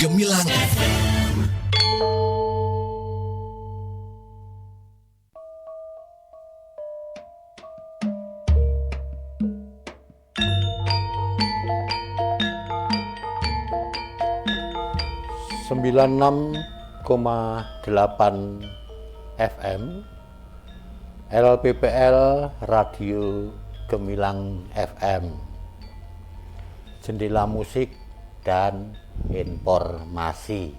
Gemilang FM. 96,8 FM LPPL Radio Gemilang FM, jendela musik dan informasi.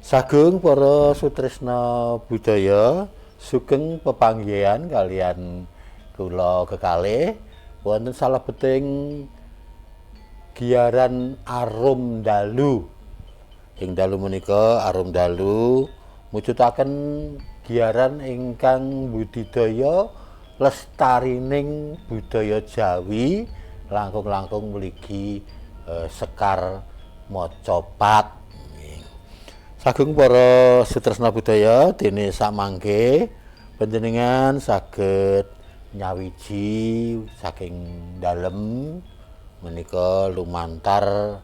Sagung para sutresna budaya, sugeng pepanggihan kalian kula kekalih wonten salebeting giaran Arum Dalu. Ing dalu menika Arum Dalu mujudaken giaran ingkang budidaya lestarining budaya Jawi langkung-langkung mligi sekar macapat. Sagung para sutresna budaya, dene samangke panjenengan saged nyawiji saking dalem menika lumantar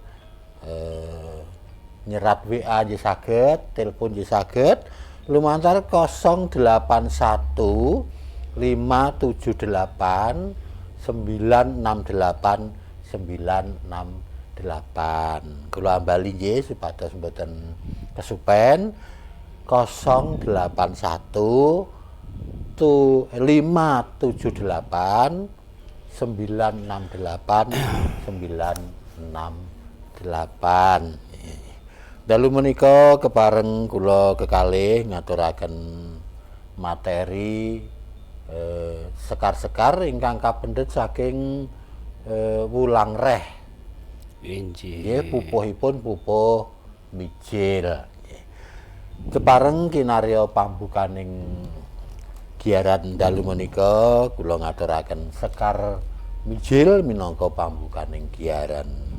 nyerat WA nggih saged, telepon nggih saged lumantar 081 578 968 968. Kula ambali nggih supados mboten kesupen. 081 578 968 968. Dalu menika kepareng kula kekalih ngaturaken materi sekar-sekar ingkang kapendhet saking wulang reh. Inggih. Nggih, pupuhipun pupuh mijil. Kepareng kinarya pambukaning giaran dalu menika kula ngaturaken sekar mijil minangka pambukaning giaran.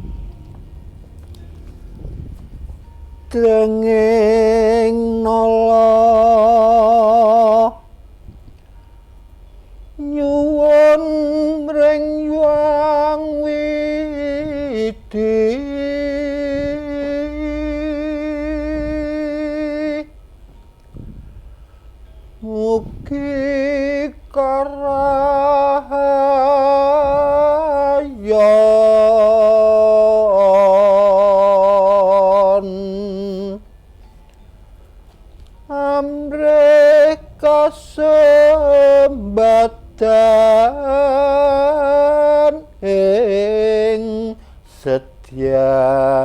Drenging nala nyuwun mring Hyang Widi, mugi karahayon amrih kasembatan ing setyane.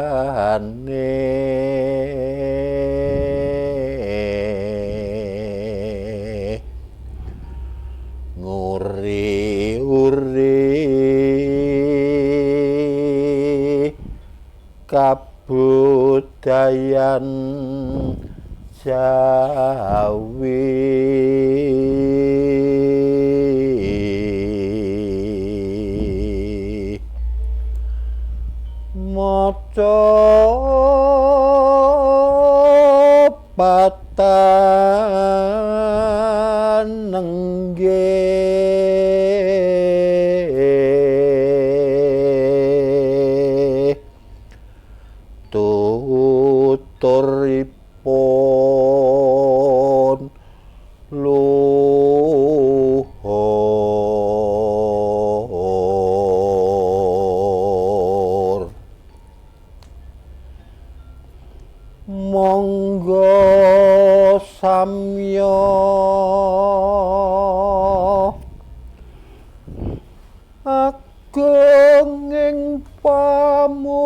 Nguri-uri kabudayan Jawi, maca patan nenggih tuturipun luhur. Monggo samya agung ing pamuji,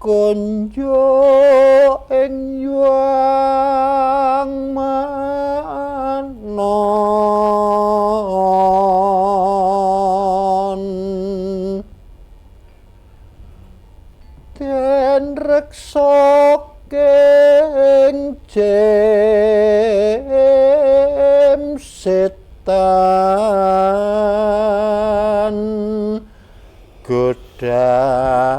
konjo ing Hyang Manon, den reksa ing jem setan godane.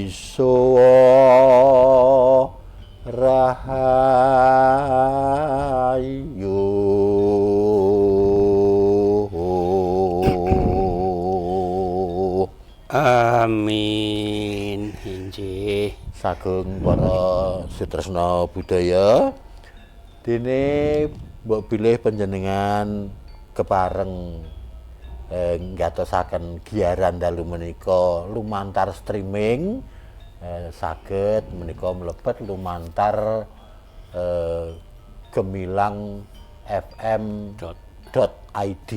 Bisowa rahayu. Amin. Injih. Sagung para sutresna budaya, dene mbok bilih panjenengan kepareng nggatosaken giaran dalu menika lumantar streaming, saged menika mlebet lumantar Gemilang FM .id.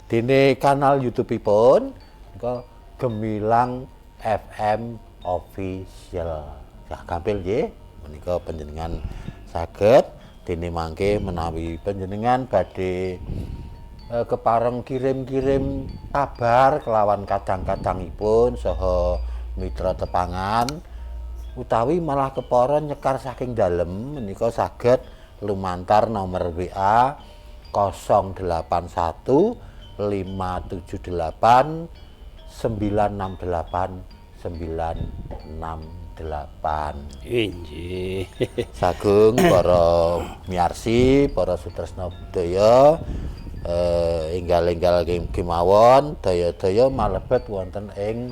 Dene kanal YouTube-ipun menika Gemilang FM Official. Nah, gampil nggih menika panjenengan saged dene mangke menawi panjenengan badhe kepareng kirim-kirim kabar kelawan kadang-kadangipun saha mitra tepangan utawi malah kepara nyekar saking dalem menika saged lumantar nomor WA 081 578 968 968. Injih. Sagung para miyarsi, para sutresna budaya, enggal-enggal kemawon daya-daya malebet wonten ing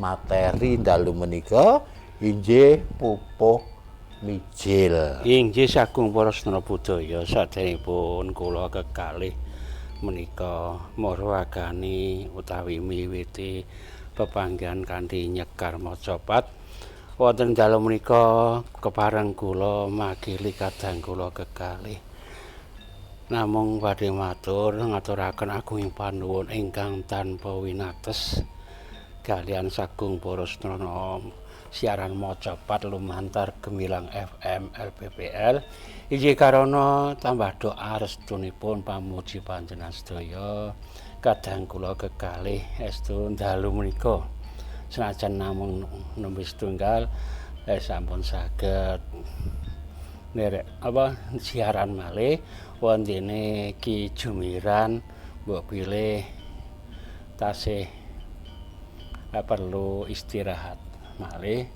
materi dalu menika injih pupuh mijil. Inggih sagung para sedaya budaya, saderengipun kula kekalih menika marwakani utawi miwiti pepanggihan kanthi nyekar macapat wonten dalu menika kepareng kula makili kadang kula kekalih namung badhe matur ngaturaken agunging panuwun ingkang tanpa winates kaliyan sagung para sedaya siaran macapat lumantar Gemilang FM LPPL. Inggih karana tambah doa restunipun pamuji panjenengan sedaya kadang kula kekalih estu dalu menika senajan namung nembe setunggal sampun saged nderek apa siaran malih wontene Ki Jumiran mbok bilih tasih perlu istirahat malih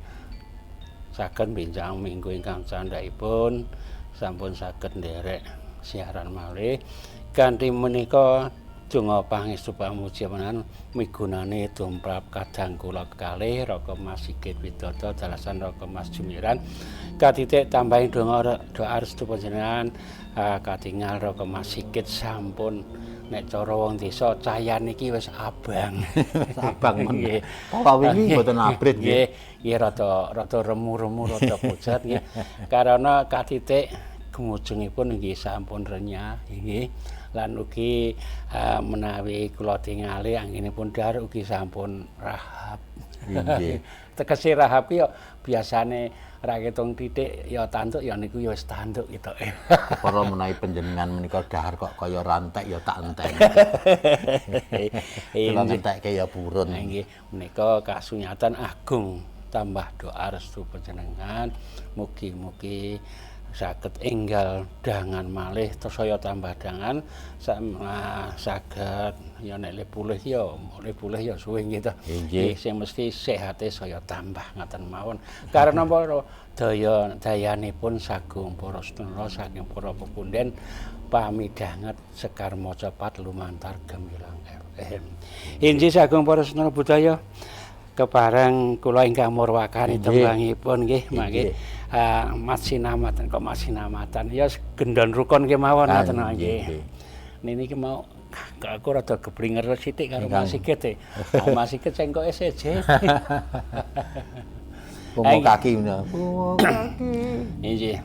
saged benjang minggu ingkang candhakipun sampun saged nderek siaran malih kanthi menika donga pangestu pamuji menan migunane tumrap kadang kula kekalih Raka Mas Sigit Widodo dalasan Raka Mas Jumiran katitik tambahin donga doa restu panjenengan katingal Raka Mas Sigit sampun nek cara wong desa cayan iki wis abang. Abang men. Kala wingi mboten abrit nggih. Nggih rada remu-remu rada pucet nggih. Karana katitik gemujengipun nggih sampun renyah nggih. Lan ugi menawi kula tingali anggenipun dhahar ugi sampun rahab. Nggih. Tegese rahab ki ya biasane ra ketung titik ya tanduk ya niku ya wis tanduk gitu. Kepara menawi panjenengan menika dhahar kok kaya rantek ya tak entek. Kula ngentekke ya purun. Nggih, menika kasunyatan agung tambah doa restu panjenengan mugi-mugi saged enggal dangan malih saya tambah dangan saged ya nek le pulih ya le pulih ya suwe nggih to. Nggih. Sing mesti sehate saya tambah ngaten mawon. Karena para daya dayanipun sagung para sedaya saking para pepunden pamidhanget sekar macapat lumantar Gemilang FM. Injih sagung para sedaya budaya kepareng kula ingkang murwakani tembangipun nggih mangke masinamatan kok masinamatan ya gendon rukun kemawon ngoten nggih. Niki mau aku rada geblinger sithik karo Mas Sigit e. Mas Sigit cengkoke seje. Pumo kaki ngono. Pumo kaki. Injih.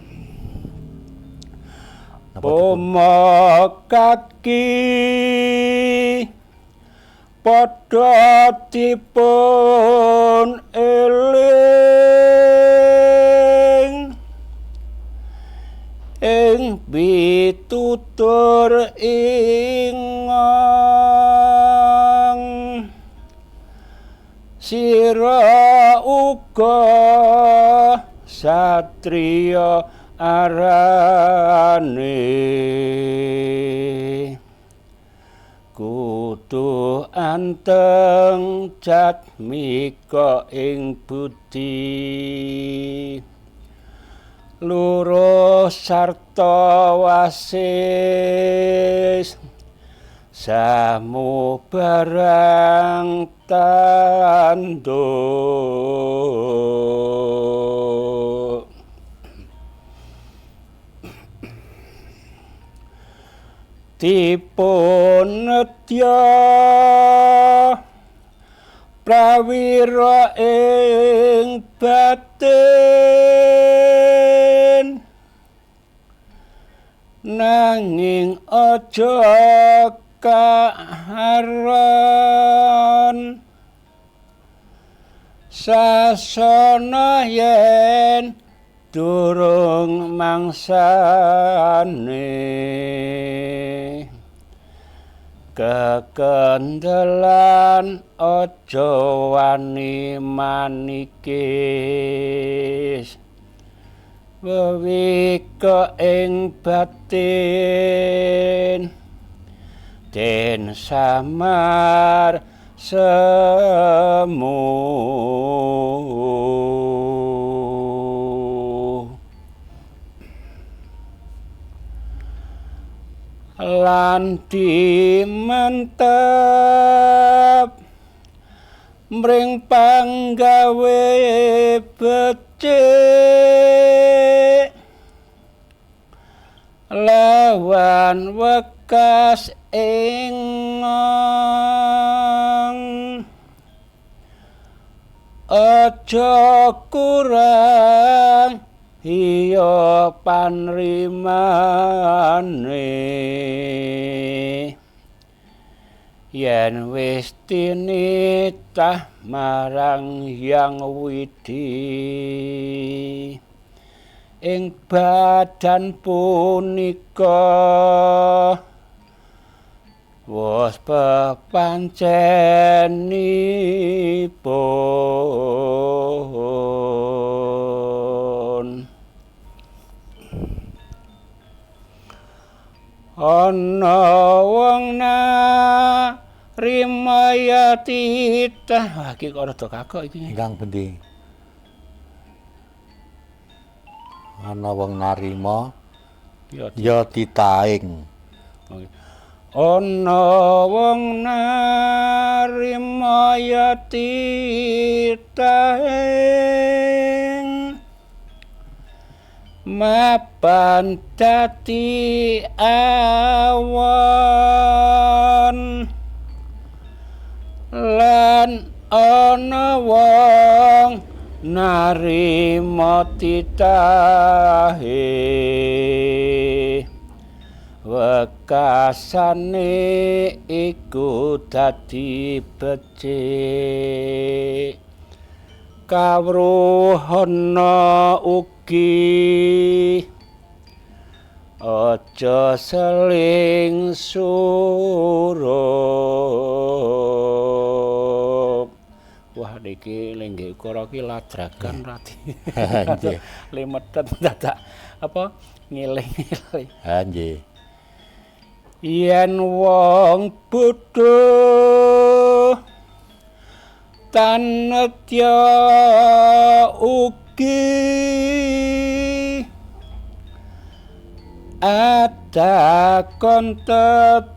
Pumo kaki padha dipun eling ing pitutur ingong sira uga satriya arane Kudu anteng jatmika ing budi lurus sarta wasis samubarang tanduk. Dipun nedya prawira ing batin nanging aja kaharon sasana yen durung mangsane kekendelan aja wani manikis wewika ing batin den samar semu. Lan dimantep mring panggawe becik lawan wekas ing aja kurang iya panrimane yen wis tinitah marang Hyang Widhi ing badan punika wos pepancenipun. Ana wong narima ya titah. Wah, iki kok rada kagok iki. Ingkang pundi? Ana wong narima ya titaing. Ana wong narima ya titaing mapan dadi awan lan ana wong narima titahe wekasane iku dadi becik kawruhana ugi aja seling surup. Wah, niki lenggih ukara ki ladragan radi. Nggih. Limetet dadak apa ngiling-ngiling. Ha nggih. Yen wong bodho tanedya ugi ada kontetiran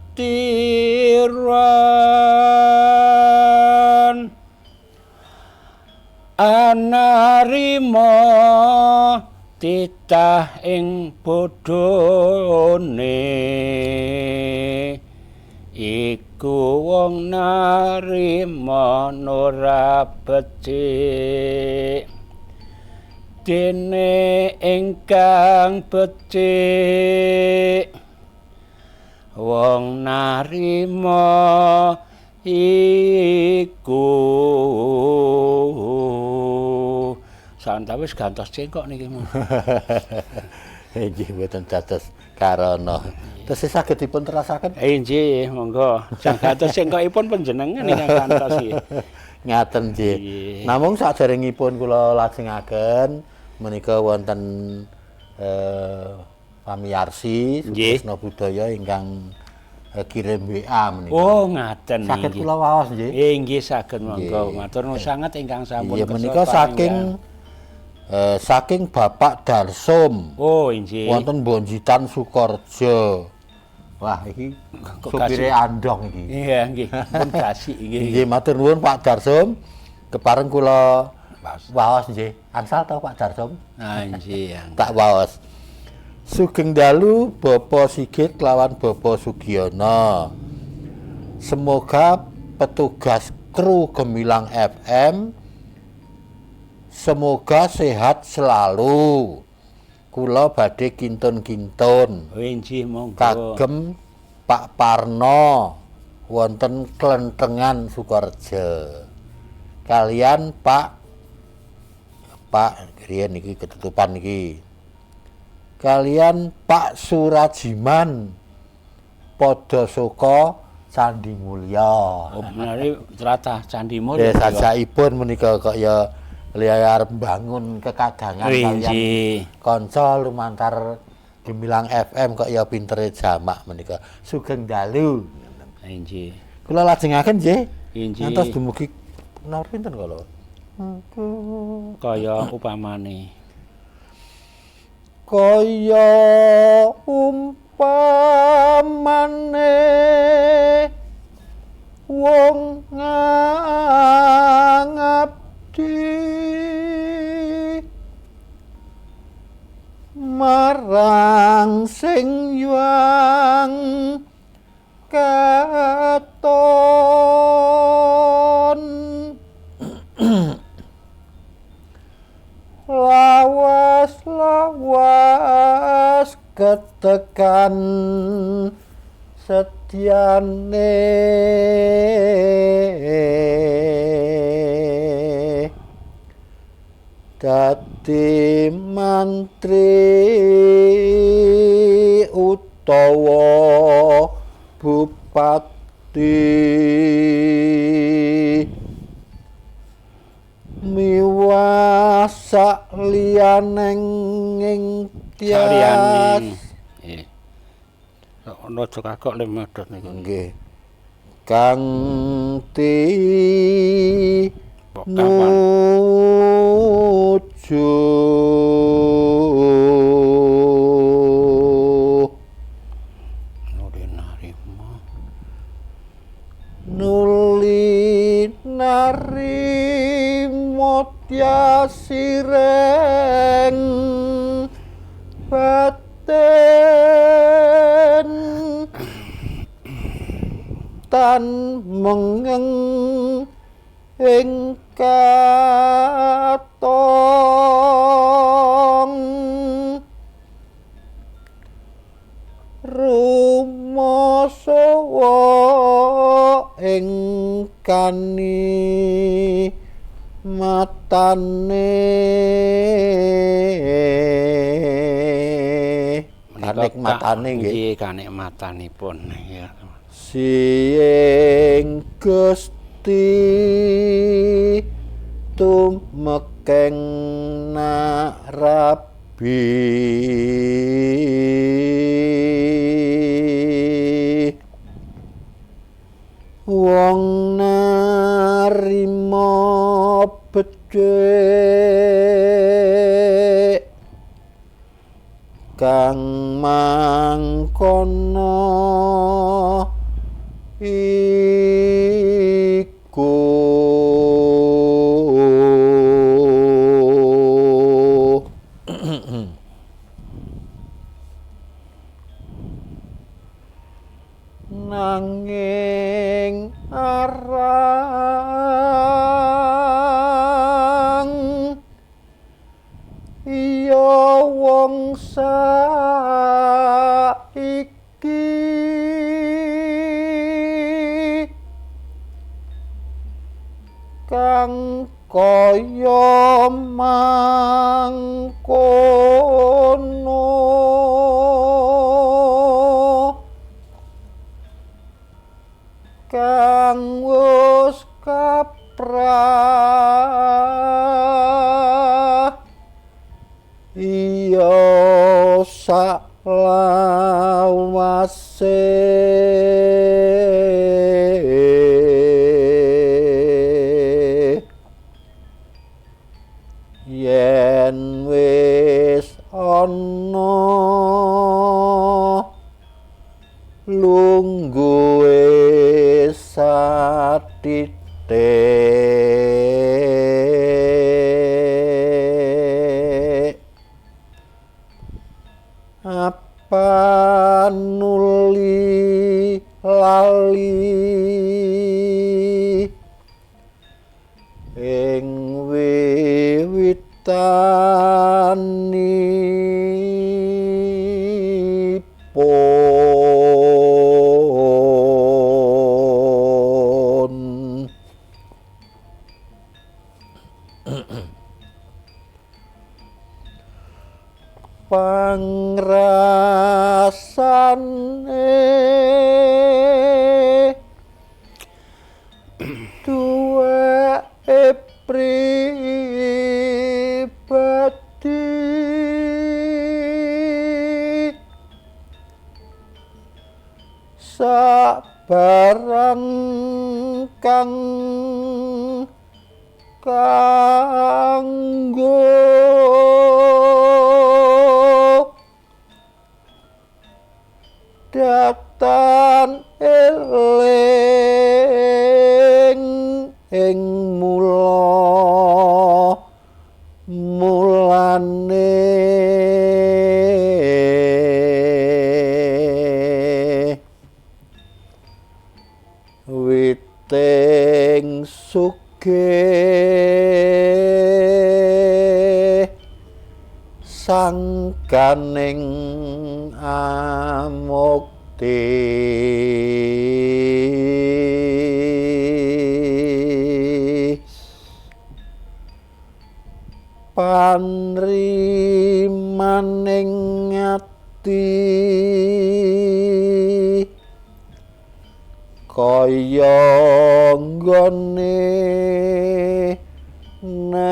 anarima titah ing bodhone iku wong narima ora becik dene ingkang becik wong narima iku. Santawis gantos cengkok niki. Nggih mboten dados karana. Tesih saged dipun terasaken? Nggih, monggo. Gantos cengkokipun panjenengan ingkang gantos iki. Ngaten nggih. Namung saderengipun kula lajengaken menika wonten pamiyarsi Sutrisno Budaya ingkang kirim WA menika. Oh, ngaten. Saged kula waos nggih. Nggih saged monggo. Matur nuwun sanget ingkang sampun kersa. Menika saking saking Bapak Darsum. Oh, inggih. Wonten Bonjitan Sukorejo. Wah, iki supire andong iki. Iya, nggih. Pun kasih nggih. Nggih, matur nuwun Pak Darsum. Kepareng kula waos nggih. Angsal to Pak Darsum? Ah, nggih. Tak waos. Sugeng dalu Bapak Sigit lawan Bapak Sugiono. Semoga petugas kru Gemilang FM semoga sehat selalu. Kula badhe kintun-kintun. Inggih monggo. Kagem Pak Parno wonten Klentengan Sukorejo. Kalian Pak riyen niki ketutupan niki. Kalian Pak Surajiman Podosoko Candi Mulya. Oh, menawi tlatah Candi Mulya. Sajaipun menika kok ya liya arep bangun kekadangan kalian kanca lumantar Gemilang FM kok ya pintere jamak menika. Sugeng dalu. Inggih. Kula lajengaken nggih. Ngantos dumugi nomor pinten kala? Kaya upamane kaya umpamane wong ngabdi marang sing yuang katon lawas-lawas ketekan setyane dadi mantri utawa bupati miwah sakliyaning ing tias. Nggih. Ana aja kagok le medhot niku. Nggih. Kang ti nuju nuli narima sireng batin tan mengeng ing katong rumasa ing kani matane kanikmatane nggih kanikmatanipun ya sing Gusti tumekeng narabi wong narima becik kang mangkono iku nanging arang iya wong saiki kang kaya mangkono kang wis kaprah iya saklawase. Yen wis ana lungguhe satitik apa nuli lali ing wiwitanipun. Pangrasane duweke pribadi sabarang kang kanggo datan eling ing mula mulane witing sugih sangkaning amukti. Panrimaning ati kaya nggone nemu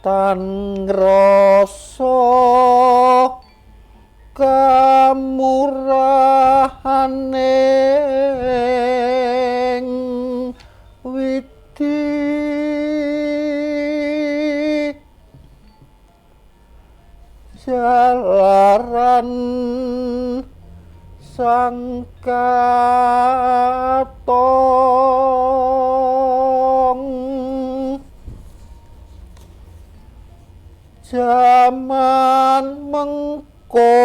tan ngrasa kamurahane widi jalaran sang katong jaman mengko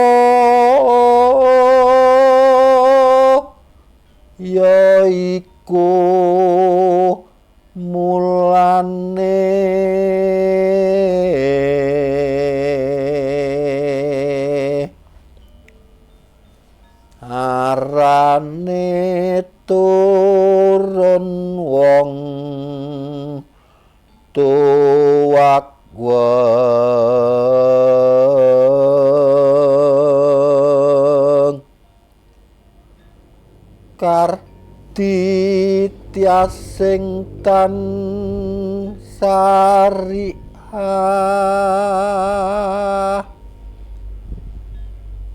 yaiku mulane arane turun wong tuwak weng karditya sing tan syariah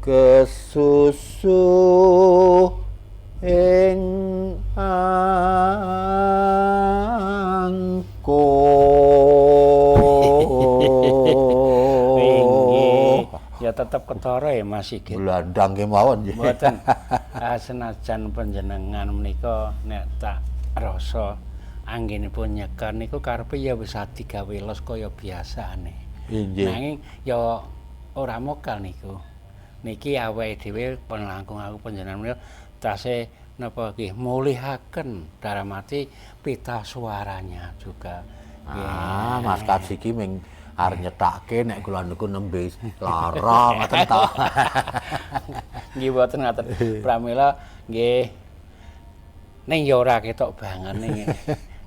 kesusu ing angko. Ya tetep ketara ya Mas Sigit. Blandang kemawon nggih. Mboten. Senajan panjenengan menika nek tak rasa anggenipun nyeker niku karepe ya wis digawe los kaya biasane. Inggih. Nanging ya ora mokal niku. Niki awake dhewe pun langkung aku panjenengan menika tasih napa nggih mulihaken daramati pita suaranya juga. Ah, Mas Kaji iki ming arep nyetake nek kula niku nembe lara ngoten ta. Nggih mboten ngaten. Pramila nggih ning ya ora ketok banget ning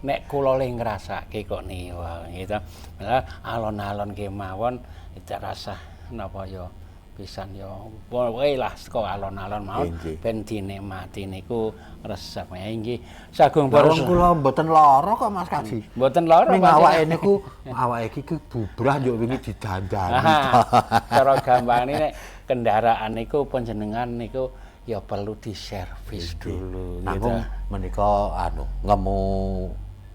nek kula le ngrasake kok niku gitu. Mila alon-alon kemawon tidak rasah napa ya Pisan ya pokoke lah saka alon-alon mawon ben dinikmati niku resep. Ya nggih. Sagung para wong kula mboten lara kok Mas Kaji. Mboten lara. Ning awake niku awake iki bubrah yo wingi didandani. Cara gampangane nek kendaraan niku panjenengan niku ya perlu diservis dulu. Namung menika anu ngemu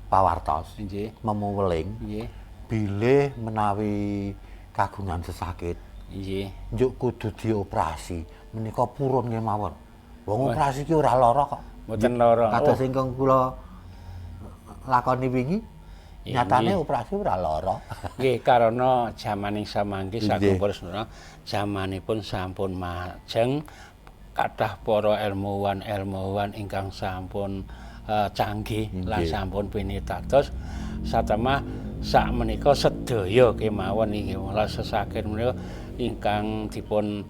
pawartos. Nggih. Memu weling. Nggih. Bilih menawi kagungan sesakit. Nggih. Njuk kudu dioperasi. Menika purun kemawon. Wong operasi ki ora lara kok. Mboten lara. Kados ingkang kula lakoni wingi, nyatane operasi ora lara. Nggih, karena jamane samangke sagung para sedherek, jamanipun sampun majeng, kathah para ilmuwan-ilmuwan ingkang sampun canggih lan sampun pinitados. Satemah sakmenika sedaya kemawon inggih lan sesakit menika ingkang dipun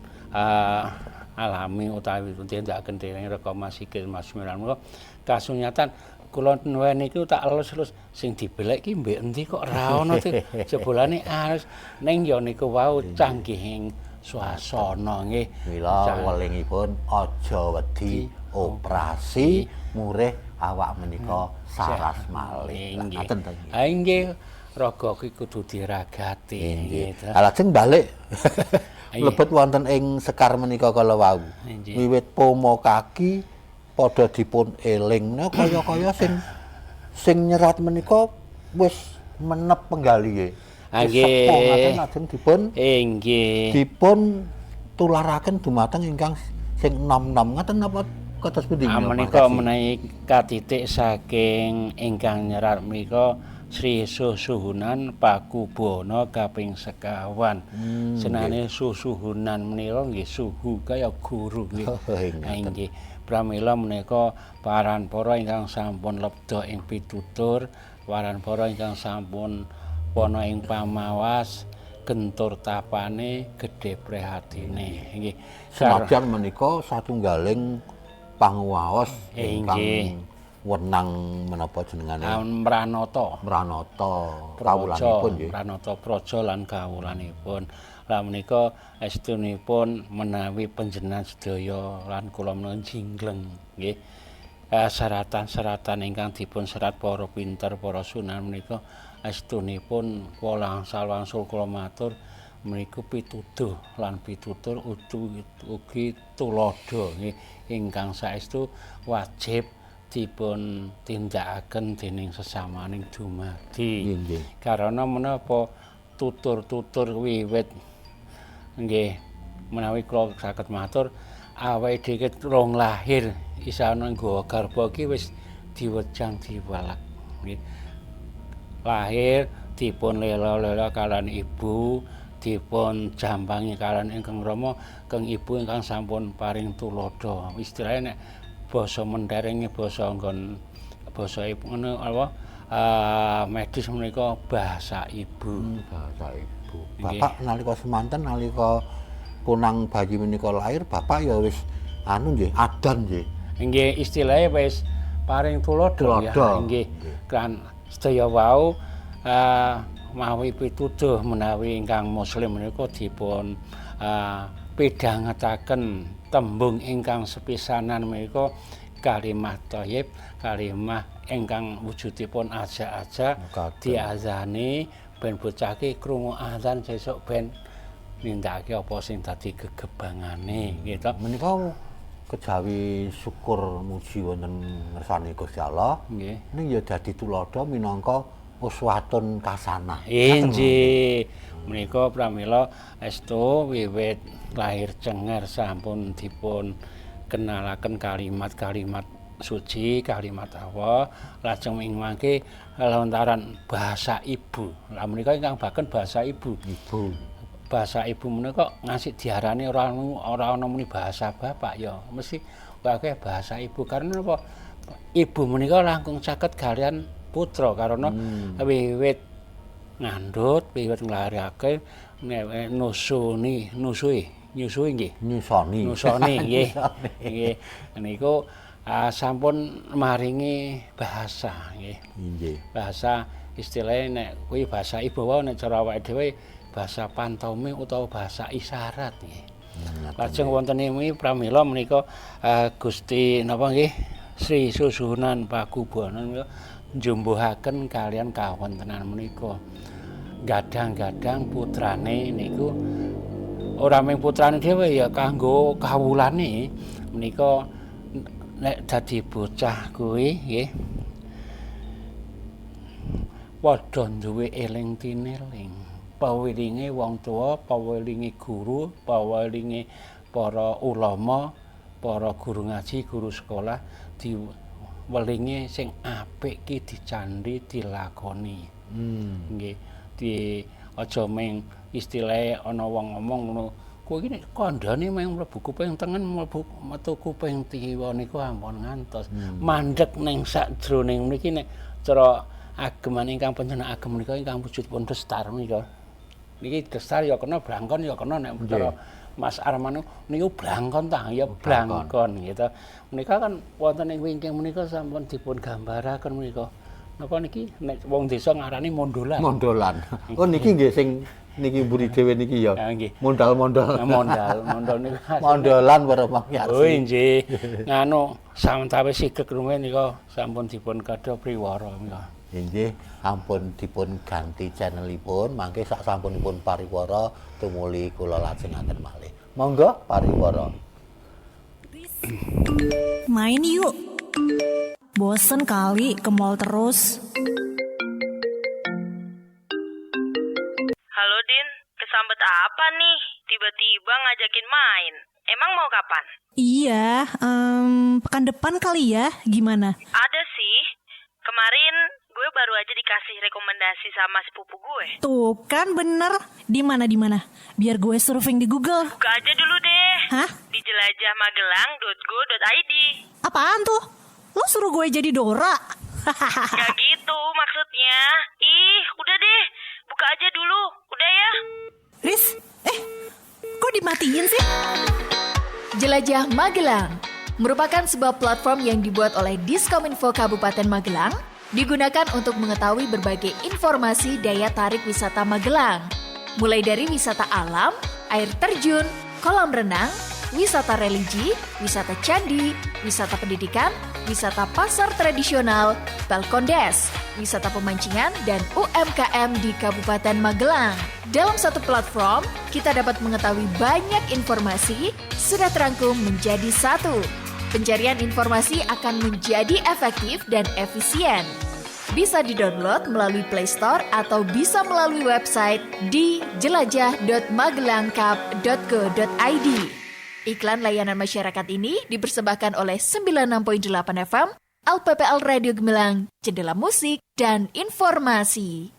alami utawi tindakaken dening Reka Sikil Mas Miran menika kasunyatan kula nuwen niku tak elus-elus sing dibelek ki mbek endi kok ra ono jebulane alus ning ya niku wau canggihing swasana nggih. Mila welingipun aja wedi operasi murih awak menika saras malih. Ngaten ta nggih. Ha nggih, raga ki kudu diragati nggih. Lajeng balik mlebet wonten ing sekar menika kala wau. Wiwit pomo kaki padha dipun elingna kaya-kaya sing nyerat menika wis menep penggalihe. Ha nggih. Lajeng dipun nggih. Dipun tularaken dumateng ingkang sing enom-enom ngaten napa kados pundi? Menika menawi katitik saking ingkang nyerat menika Sri Susuhunan Pakubuwana kaping sekawan. Senane susuhunan menika nggih suhu kaya guru nggih. Nggih. Pramila menika paran-para ingkang sampun lebda ing pitutur, paran-para ingkang sampun wana ing pamawas, gentur tapane, gedhe prihatine. Nggih. Senadyan menika satunggaling panguwaos ingkang wenang menapa jenengane? Mranata. Mranata kawulanipun nggih. Mranata praja lan kawulanipun. Lah menika estunipun menawi panjenengan sedaya lan kula menika jinggleng nggih. Seratan-seratan ingkang dipun serat para pinter, para sunan menika estunipun kula angsal-wangsul kula matur meniku pituduh lan pitutur ugi tuladha nggih ingkang saestu wajib dipun tindakaken dening sesamaning dumadi. Karena menapa tutur-tutur wiwit nggih menawi kula saged matur awake dhewe rong lahir isana nggawa garba iki wis diwejang diwalek nggih. Lahir dipun lela-lela kalian ibu, dipun jambangi kalian ingkang rama, keng ibu ingkang sampun paring tuladha. Istilahnya nek basa menderenge basa nggon basa ibu ngono apa medis menika bahasa ibu. Bahasa ibu. Bapak nalika semanten nalika punang bayi menika lahir, bapak ya wis anu nggih, adan nggih. Nggih, istilahnya wis paring tuladha ya. Nggih. Kan sedaya wau mawi pituduh menawi ingkang muslim menika dipun pidhangetaken tembung ingkang sepisanan menika kalimah thayyib, kalimah ingkang wujudipun aja-aja diazani ben bocah ki krungu azan sesuk ben nindakake apa sing dadi gegebangane gitu. Menika kejawi syukur muji wonten ngersane Gusti Allah. Nggih. Ning ya dadi tuladha minangka uswatun kasanah. Inggih. Menika pramila estu wiwit lahir cenger sampun dipun kenalaken kalimat-kalimat suci, kalimat Allah, lajeng ing mangke lontaran bahasa ibu. Lah menika ingkang baken bahasa ibu. Ibu. Bahasa ibu menika ngasih diarani ora ana muni bahasa bapak ya, mesti akeh bahasa ibu. Karena apa? Ibu menika langkung caket kalian putra karena wiwit ngandhut, wiwit nglairake nusuni, nusui, nyusui nggih. Nyusoni. Nusoni nggih. Nggih. Niku sampun maringi bahasa nggih. Nggih. Bahasa istilahnya nek kuwi bahasa ibu wae nek cara awake dhewe bahasa pantome utawa bahasa isyarat nggih. Lajeng wonten ing pramila menika Gusti napa nggih Sri Susuhunan Pakubuwono menika njumbuhaken kaliyan kawontenan menika. Gadang-gadang putrane niku ora mung putrane dhewe ya kanggo kawulane menika nek dadi bocah kuwi nggih padha duwe eling tineling, pawelinge wong tuwa, pawelinge guru, pawelinge para ulama, para guru ngaji, guru sekolah, diwelinge sing apik ki dicandhi, dilakoni. Nggih, di aja mung istilahe ana wong ngomong ngono, kowe iki nek kandhane mung mlebu kuping tengen mlebu metu kuping kiwa niku ampun ngantos. Mandheg ning sakjroning niki nek cara ageman ingkang panjenengan agem menika ingkang wujud pun destar menika. Niki destar ya kena, blangkon ya kena nek cara Mas Arman niku blangkon ta ya blangkon gitu. Menika kan wonten ing wingking menika sampun dipun gambaraken menika. Napa niki nek wong desa ngarani mondolan. Mondolan. Oh niki nggih sing niki mburi dhewe niki ya. Mondal-mondal. Mondal, mondal niku. Mondolan para pamirsa. Oh nggih. Nganu sawetawis sigek rumiyin nika sampun dipun kadha priwara menika. Inggih, ampun dipun ganti channelipun, mangke sak sampunipun pariwara tumuli kula lajengaken malih. Monggo pariwara. Main yuk. Bosen kali ke mall terus. Halo Din, kesambet apa nih? Tiba-tiba ngajakin main. Emang mau kapan? Iya, pekan depan kali ya. Gimana? Ada sih. Kemarin gue baru aja dikasih rekomendasi sama sepupu gue. Tuh kan bener. Di mana di mana? Biar gue surfing di Google. Buka aja dulu deh. Hah? Di jelajahmagelang.go.id. Apaan tuh? Lo suruh gue jadi Dora? Gak gitu maksudnya. Ih, udah deh. Buka aja dulu. Udah ya. Riz, kok dimatiin sih? Jelajah Magelang merupakan sebuah platform yang dibuat oleh Diskominfo Kabupaten Magelang, digunakan untuk mengetahui berbagai informasi daya tarik wisata Magelang. Mulai dari wisata alam, air terjun, kolam renang, wisata religi, wisata candi, wisata pendidikan, wisata pasar tradisional, Balkondes, wisata pemancingan, dan UMKM di Kabupaten Magelang. Dalam satu platform, kita dapat mengetahui banyak informasi sudah terangkum menjadi satu. Pencarian informasi akan menjadi efektif dan efisien. Bisa didownload melalui Play Store atau bisa melalui website di jelajah.magelangkab.go.id. Iklan layanan masyarakat ini dipersembahkan oleh 96.8 FM, LPPL Radio Gemilang, Jendela Musik, dan Informasi.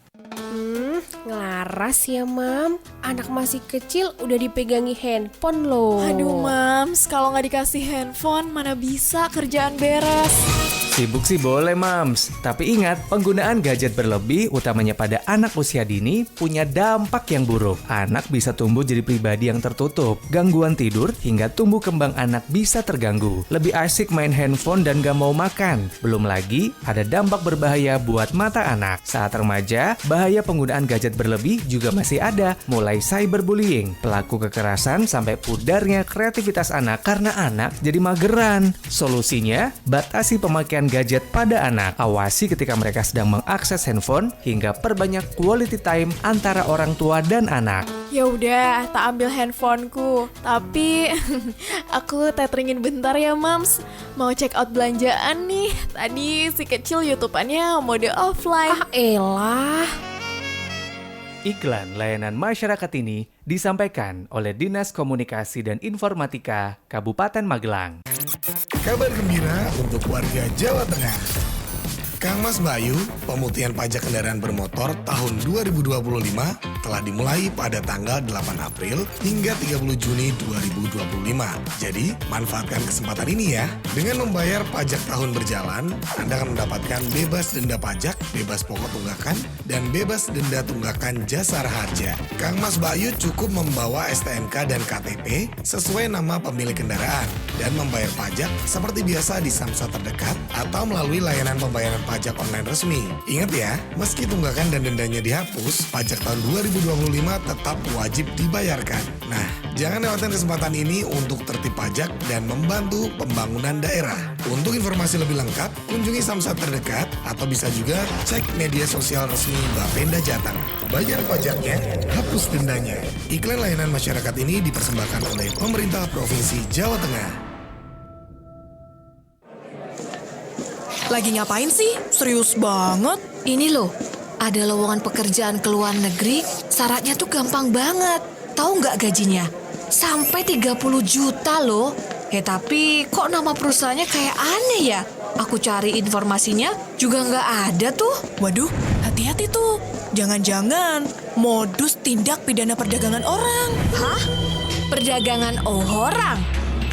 Ngelaras ya, Mam. Anak masih kecil udah dipegangi handphone loh. Aduh, Mams, kalau nggak dikasih handphone mana bisa kerjaan beres. Sibuk sih boleh, Mams. Tapi ingat, penggunaan gadget berlebih, utamanya pada anak usia dini, punya dampak yang buruk. Anak bisa tumbuh jadi pribadi yang tertutup, gangguan tidur, hingga tumbuh kembang anak bisa terganggu. Lebih asik main handphone dan gak mau makan. Belum lagi, ada dampak berbahaya buat mata anak. Saat remaja, bahaya penggunaan gadget berlebih juga masih ada, mulai cyberbullying, pelaku kekerasan, sampai pudarnya kreativitas anak karena anak jadi mageran. Solusinya, batasi pemakaian gadget pada anak. Awasi ketika mereka sedang mengakses handphone hingga perbanyak quality time antara orang tua dan anak. Ya udah, tak ambil handphoneku. Tapi aku teteringin bentar ya, Mams. Mau check out belanjaan nih. Tadi si kecil YouTube-annya mode offline. Ah elah. Iklan layanan masyarakat ini disampaikan oleh Dinas Komunikasi dan Informatika Kabupaten Magelang. Kabar gembira untuk warga Jawa Tengah. Kang Mas Bayu, pemutihan pajak kendaraan bermotor tahun 2025 telah dimulai pada tanggal 8 April hingga 30 Juni 2025. Jadi, manfaatkan kesempatan ini ya. Dengan membayar pajak tahun berjalan, Anda akan mendapatkan bebas denda pajak, bebas pokok tunggakan, dan bebas denda tunggakan jasa raharja. Kang Mas Bayu cukup membawa STNK dan KTP sesuai nama pemilik kendaraan dan membayar pajak seperti biasa di Samsat terdekat atau melalui layanan pembayaran pajak pajak online resmi. Ingat ya, meski tunggakan dan dendanya dihapus, pajak tahun 2025 tetap wajib dibayarkan. Nah, jangan lewatkan kesempatan ini untuk tertib pajak dan membantu pembangunan daerah. Untuk informasi lebih lengkap, kunjungi Samsat terdekat atau bisa juga cek media sosial resmi Bapenda Jateng. Bayar pajaknya, hapus dendanya. Iklan layanan masyarakat ini dipersembahkan oleh pemerintah Provinsi Jawa Tengah. Lagi ngapain sih? Serius banget. Ini loh, ada lowongan pekerjaan ke luar negeri, syaratnya tuh gampang banget. Tahu nggak gajinya? Sampai 30 juta loh. Tapi kok nama perusahaannya kayak aneh ya? Aku cari informasinya juga nggak ada tuh. Waduh, hati-hati tuh. Jangan-jangan modus tindak pidana perdagangan orang. Hah? Perdagangan orang?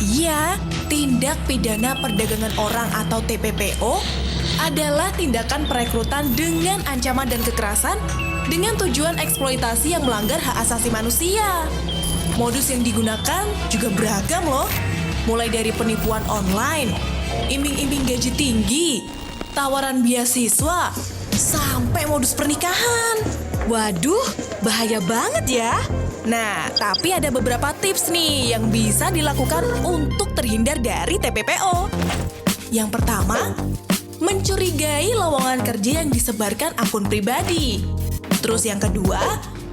Iya, tindak pidana perdagangan orang atau TPPO adalah tindakan perekrutan dengan ancaman dan kekerasan dengan tujuan eksploitasi yang melanggar hak asasi manusia. Modus yang digunakan juga beragam loh. Mulai dari penipuan online, iming-iming gaji tinggi, tawaran beasiswa, sampai modus pernikahan. Waduh, bahaya banget ya. Nah, tapi ada beberapa tips nih yang bisa dilakukan untuk terhindar dari TPPO. Yang pertama, mencurigai lowongan kerja yang disebarkan akun pribadi. Terus yang kedua,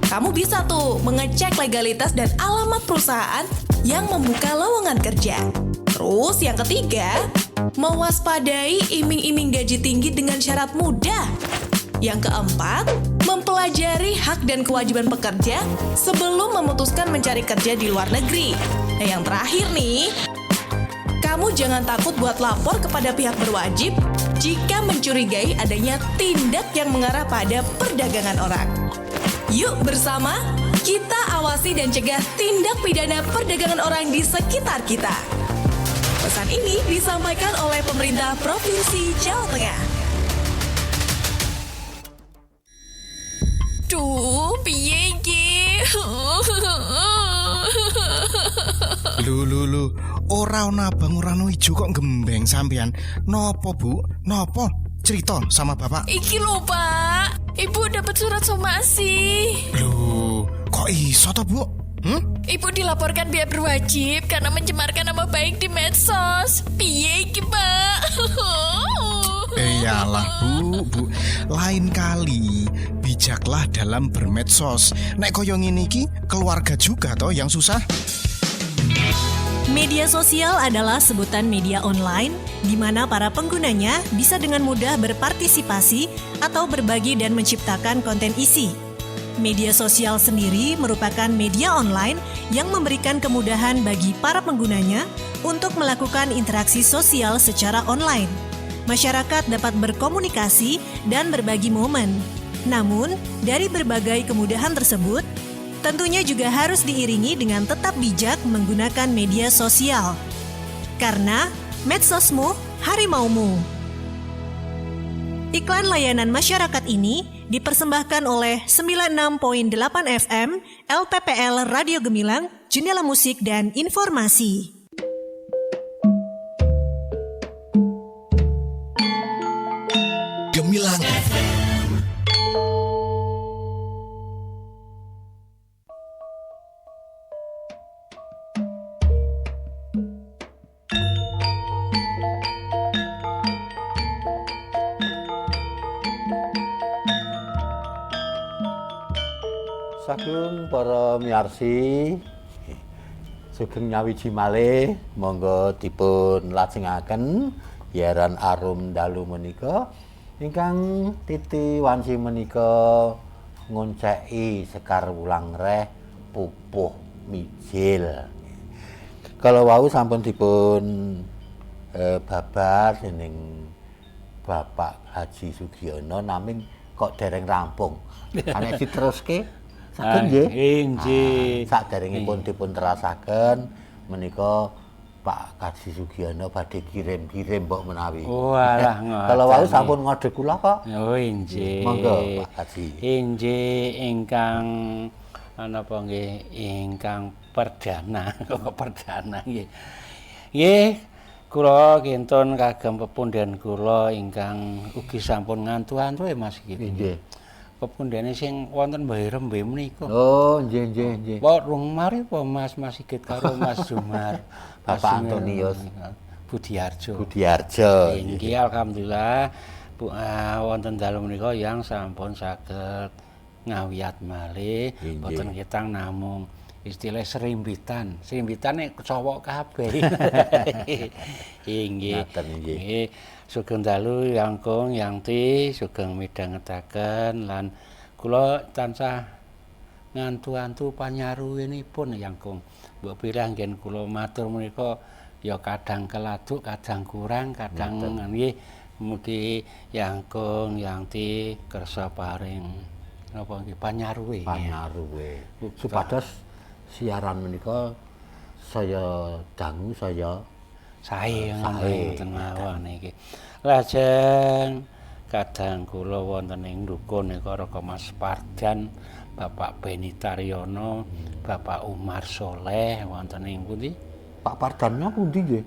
kamu bisa tuh mengecek legalitas dan alamat perusahaan yang membuka lowongan kerja. Terus yang ketiga, mewaspadai iming-iming gaji tinggi dengan syarat mudah. Yang keempat, mempelajari hak dan kewajiban pekerja sebelum memutuskan mencari kerja di luar negeri. Nah, yang terakhir nih, kamu jangan takut buat lapor kepada pihak berwajib jika mencurigai adanya tindak yang mengarah pada perdagangan orang. Yuk bersama, kita awasi dan cegah tindak pidana perdagangan orang di sekitar kita. Pesan ini disampaikan oleh pemerintah Provinsi Jawa Tengah. Duh, piye iki? Lho, ora ana abang ora ana ijo kok gembeng sampean. Nopo, Bu? Nopo? Cerita sama bapak. Iki lho, Pak. Ibu dapat surat somasi. Lho, kok iso toh, Bu? Ibu dilaporkan pihak berwajib karena mencemarkan nama baik di medsos. Piye iki, Pak? Iyalah, Bu. Lain kali bijaklah dalam bermedsos. Nek koyo ngene iki keluarga juga toh yang susah. Media sosial adalah sebutan media online di mana para penggunanya bisa dengan mudah berpartisipasi atau berbagi dan menciptakan konten isi. Media sosial sendiri merupakan media online yang memberikan kemudahan bagi para penggunanya untuk melakukan interaksi sosial secara online. Masyarakat dapat berkomunikasi dan berbagi momen. Namun, dari berbagai kemudahan tersebut, tentunya juga harus diiringi dengan tetap bijak menggunakan media sosial. Karena medsosmu, harimaumu. Iklan layanan masyarakat ini dipersembahkan oleh 96.8 FM LPPL Radio Gemilang, Jendela Musik dan Informasi. Gemilang FM. Sagung para miyarsi, sugeng nyawiji malih, monggo dipun lajengaken yaran arum dalu menika ingkang titi wanci menika ngonceki sekar wulang reh pupuh mijil. Kalau wau sampun dipun babar dening Bapak Haji Sugiono, naming kok dereng rampung. Nek diteruske saged nggih. Inggih. Saderengipun dipun terasaken menika Pak Haji Sugiono badhe kirim-kirim mbok menawi. Walah ngoten. Kalau wau sampun ngode kula kok. Oh inggih. Monggo Pak Haji. Inggih ingkang napa nggih ingkang perdana kok perdana nggih. Nggih Kula kinten kagem pepundhen kula ingkang ugi sampun ngantu-antu Mas iki. Nggih. Pepundhene sing wonten Mbah Rembe menika. Oh, nggih nggih nggih. Apa rung mari apa Mas Mas Sigit karo Mas Jumar. Bapak Antonius Budiarjo. Budiarjo. Inggih alhamdulillah Bu, wonten dalu menika yang sampun saged ngawiyat malih, boten ketang namung istilah serimbitan. Serimbitan nek cowok kabeh. Inggih. Nggih. Sugeng dalu Yangkung Yangti sugeng midhangetaken lan kula tansah ngantu-antu panyaruwenipun Yangkung. Mbok pilih anggen kula matur menika ya kadang keladuk, kadang kurang, kadang nggih. Mugi Yangkung Yangti kersa paring napa nggih panyaruwe. Panyaruwe. Supados siaran menika saya dangu saya sae ngoten mawon iki. Lajeng kadang kula wonten ing dukun nika Raka Mas Pardan, Bapak Beni Taryono, Bapak Umar Soleh wonten ing pundi? Pak Pardan pundi nggih?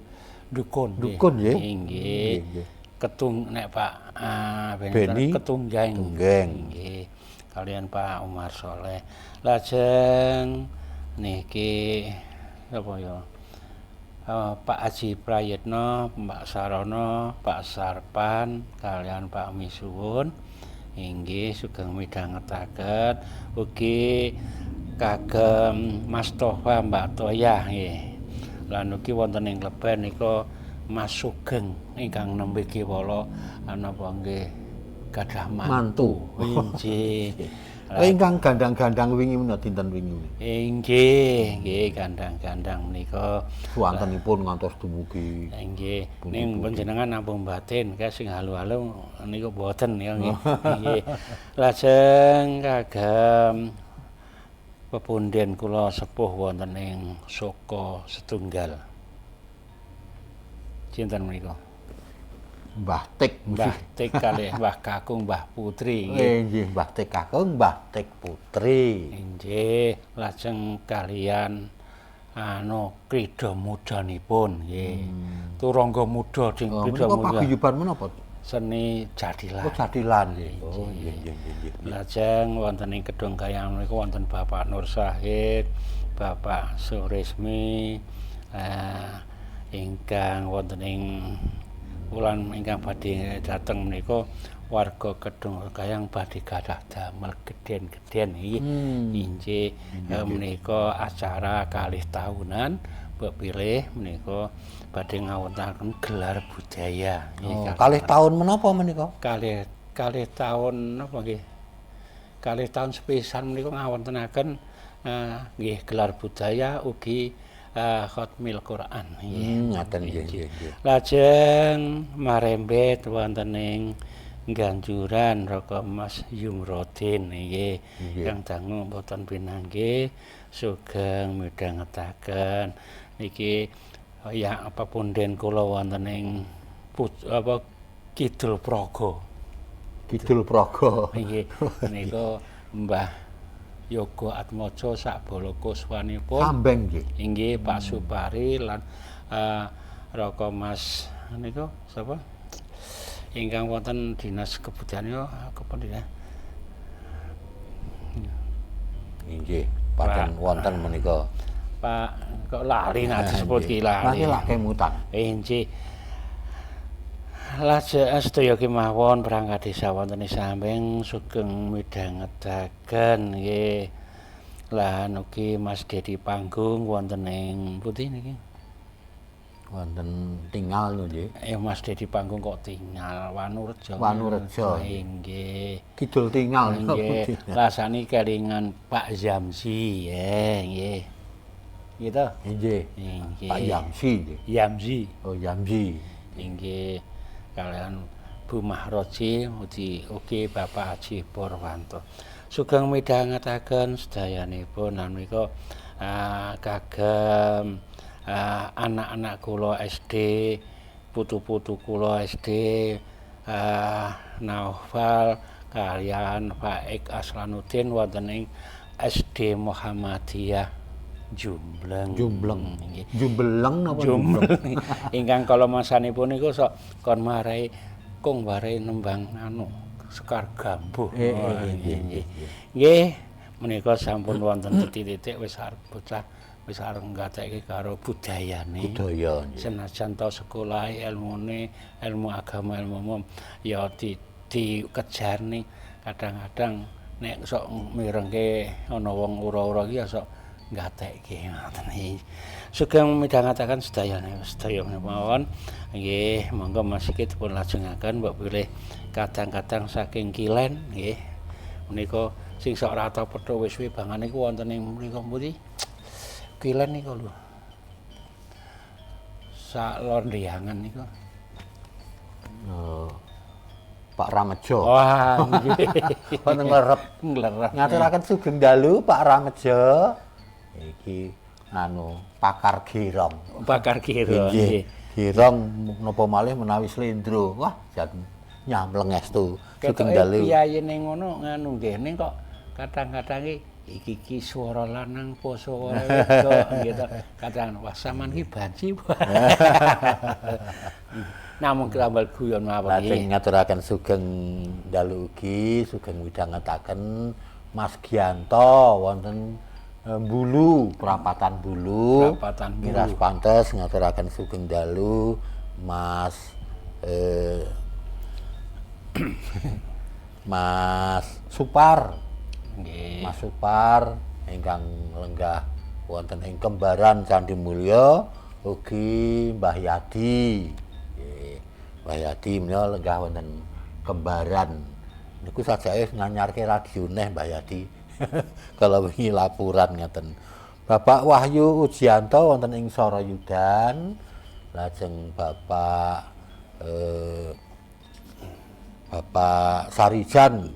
Dukun. Dukun nggih. Nggih. Ketung nek Pak Beni Ketunggeng. Nggih. Kalian Pak Umar Soleh. Lajeng niki apa ya? Pak Aji Prayitno, Pak Sarono, Pak Sarpan, kalian Pak Misuwun inggih sugeng midhangetaken ugi kagem Mas Tofa Mbak Toyah nggih. Lan ugi wonten ing Leben nika Mas Sugeng ingkang nembe kewala napa nggih gadah mantu. Inggih. Ingkang gandang-gandang wingi menika dinten wingi. Inggih, nggih gandang-gandang menika suwantenipun ngantos dumugi. Inggih, ning panjenengan namung batin kae sing halu-halu niku boten ya nggih. Nggih. Lajeng kagem pepunden kula sepuh wonten ing Soko Setunggal. Sinten menika? Mbah Tik, Mbah Tik kalih Mbah Kakung, Mbah Putri. Nggih, Mbah Tik Kakung, Mbah Tik Putri. Nggih, lajeng kalian anu krida mudanipun nggih. Turangga muda ding krida muda. Paguyuban menapa? Seni jathilan. Oh, jathilan nggih. Oh, nggih nggih nggih. Lajeng wonten ing Kedung Gayang menika wonten Bapak Nur Sahid, Bapak Surismi, ingkang wonten ing wulan ingkang badhe dhateng menika warga Kedung Gayang badhe gadah damel gedhen-gedhen iki. Inggih menika acara kalih tahunan mbok pilih menika badhe ngawontenaken gelar budaya. Oh, kalih tahun menapa menika? Kalih tahun napa nggih? Kalih tahun sepisan menika ngawontenaken nggih gelar budaya ugi khatmil Quran. Ngaten nggih nggih. Lajeng marembet wonten ing Ganjuran Raka Mas Yumrodin nggih. Kang dangu boten pinanggih sugeng midhangetaken niki ya pepunden kula wonten ing apa Kidul Praga. Kidul Praga. Nggih menika Mbah Yoga Atmaja sakbala kuswanipun. Sambeng nggih. Inggih Pak Supari lan Raka Mas niku sapa? Ingkang wonten Dinas Kebudayaan yo kepundi ya? Inggih, pancen wonten menika. Pak kok lali nek disebut ki lali. Lali lak kemutan. Inggih. Lajeng sedaya kemawon perangkat desa wonten ing samping sugeng midhangetaken nggih. Lan ugi Mas Dedi Panggung wonten ing pundi niki? Wonten Tingal lho nggih. Mas Dedi Panggung kok Tingal Wanurejo. Wanurejo. Nggih. Kidul Tingal nggih. Rasane kelingan Pak Zamsi nggih. Gitu. Nggih. Pak Yamsi nggih. Yamsi. Oh, Yamsi. Nggih. Kalian Bu Mahroji ugi ugi Bapak Haji Purwanto. Sugeng midhangetaken sedayanipun lan menika kagem anak-anak kula SD, putu-putu kula SD, Naufal kalian Faik Aslanuddin wonten ing SD Muhammadiyah Jumbleng. Jumbleng. Nggih. Jumbeleng napa Jumbleng. Ingkang kala masanipun niku sok kon marai kung warai nembang anu Sekar Gambuh. Nggih. Nggih, menika sampun wonten titik-titik wis arep bocah wis arep nggatekke karo budayane. Budaya nggih. Senajan to sekolah ilmune, ilmu agama, ilmu umum ya dikejarne kadang-kadang nek sok mirengke ana wong ura-ura iki ya sok nggatekke ngoten iki. Sugeng midhangetaken sedayane sedaya mawon. Nggih, monggo Mas iki dipun lajengaken mbok bilih kadang-kadang saking kilen nggih. Menika sing sok rata petuk wis suwe bangan niku wonten ing mriku pundi? Kilen niku lho. Sak londiangan niku. Oh. Pak Ramejo. Wah, nggih. Wonten nglerep. Nglerep. Ngaturaken sugeng dalu Pak Ramejo. Iki anu pakar girong. Pakar girong. Nggih. Girong napa malih menawi slendro. Wah, jan nyamleng estu. Sugeng dalu. Piyayine ngono nganu nggih ning kok kadang-kadang iki ki swara lanang apa swara wedok gitu. Kadang wah sampean ki banci. Namung klambal guyon mawon. Lajeng ngaturaken sugeng dalu ugi, sugeng midhangetaken Mas Gianto wonten Bulu, Prapatan Bulu. Prapatan Bulu. Miras pantes ngaturaken sugeng dalu Mas Mas Supar. Nggih. Mas Supar ingkang lenggah wonten ing Kembaran Candi Mulya ugi Mbah Yadi. Nggih. Mbah Yadi menika lenggah wonten Kembaran. Niku sajake nganyarke radio neh Mbah Yadi. Kalau wingi laporan ngaten. Bapak Wahyu Ujianto wonten ing Sorayudan, lajeng Bapak Bapak Sarijan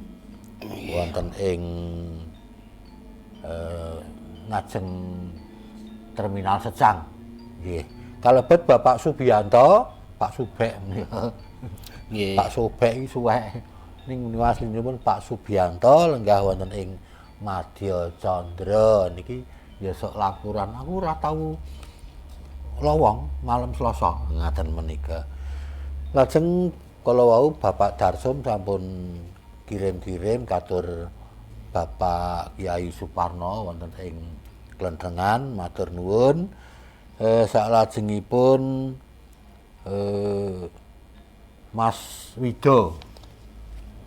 wonten ing ngajeng Terminal Secang. Nggih. Kalebet Bapak Subianto, Pak Subek menika. Nggih. Pak Subek iki suwek. Ning aslinipun Pak Subianto lenggah wonten ing Madya Candra niki ya sok laporan aku ora tau lowong malam Selasa ngaten menika. Lajeng kala wau Bapak Darsum sampun kirim-kirim katur Bapak Kiai Suparno wonten ing Klenthengan matur nuwun. Saklajengipun Mas Wido.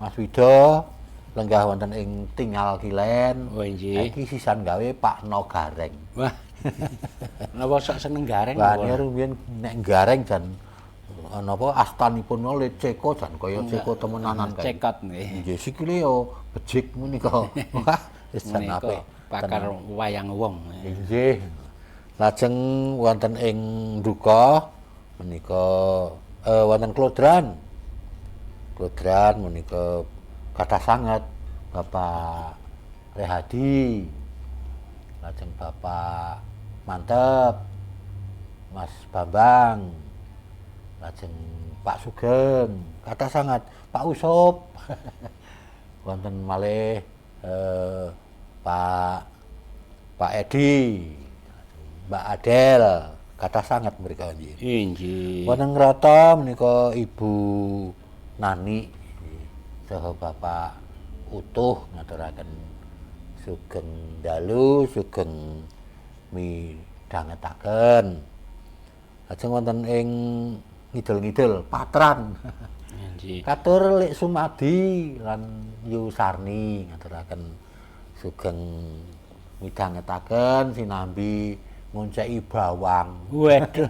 Mas Wido lenggah wonten ing Tingal Kilen. Oh inggih. Iki sisan gawe Pak No Gareng. Wah. Napa sok seneng gareng? Lah rumiyin nek gareng jan napa astanipun le ceko jan kaya ceko temenanan kae. Cekot nggih. Nggih sikile yo becik menika. Wah, wis jan apik. Pakar wayang wong. Nggih. Lajeng wonten ing duka menika wonten Klodran. Klodran menika kathah sanget Bapak Rehadi, lajeng Bapak Mantep, Mas Bambang, lajeng Pak Sugeng, kathah sangat Pak Usop, wonten malih Pak Edi, Mbak Adel, kathah sangat mriku nggih. Inggih. Wonten ngrata menika Ibu Nani saha Bapak Utuh ngaturaken sugeng dalu, sugeng midhangetaken. Lajeng wonten ing ngidul-ngidul Patran. Inggih. Katur Lik Sumadi lan Yu Sarni ngaturaken sugeng midhangetaken sinambi ngonceki bawang. Waduh.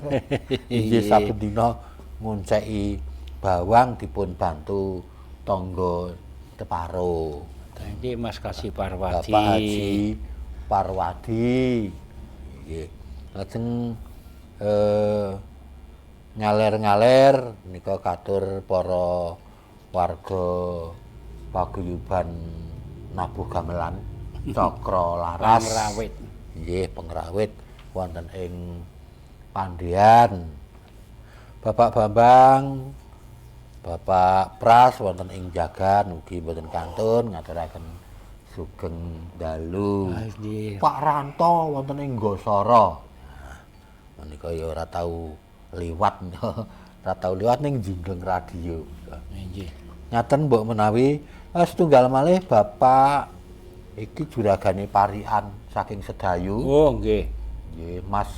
Inggih saben dina ngonceki bawang dipun bantu tangga teparo. Nggih Mas Kasih Parwadi. Bapak Haji Parwadi. Nggih. Lajeng ngaler-ngaler menika katur para warga paguyuban nabuh gamelan Cakra Laras. Pengrawit. Nggih, pengrawit wonten ing Pandean. Bapak Bambang, Bapak Pras wonten ing Jagan ugi mboten kantun ngaturaken Sugeng dalu. Nggih. Pak Ranto wonten ing Gosara. Menika ya ora tau liwat. Ora tau liwat ning jingleng radio. Nggih. Ngaten mbok menawi setunggal malih Bapak iki juragane parikan saking Sedayu. Oh nggih. Nggih, Mas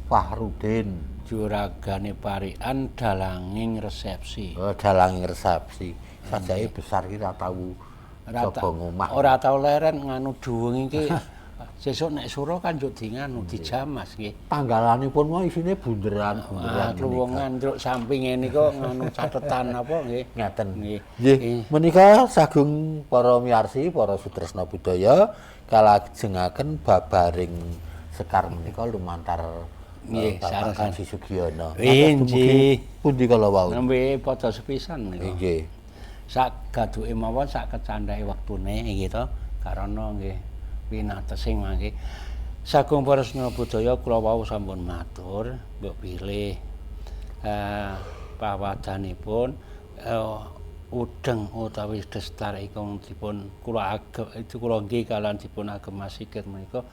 Fahrudin. Juragane parikan dalanging resepsi. Oh, dalanging resepsi. Sajake besar iki ora tau coba ngomah. Ora tau leren nganu dhuwung iki. Sesuk nek sura kan njuk di nganu dijamas nggih. Tanggalanipun mau isine bunderan-bunderan. Kluwungan njuk sampinge nika nganu catetan apa nggih. Ngaten. Nggih. Nggih. Menika sagung para miyarsi, para sutresna budaya kalajengaken babaring sekar menika lumantar nggih Bapak Kaji Sugiono. Nggih. Pundi kala wau? Nembe padha sepisan menika. Nggih. Sak gaduke mawon sak kecandhake wektune nggih to, karana nggih winatesing mangke. Sagung para sedaya budaya kula wau sampun matur, mbok bilih pawadanipun udeng utawi destar ingkang dipun kula agem kula nggih kalian dipun agem Mas Sigit menika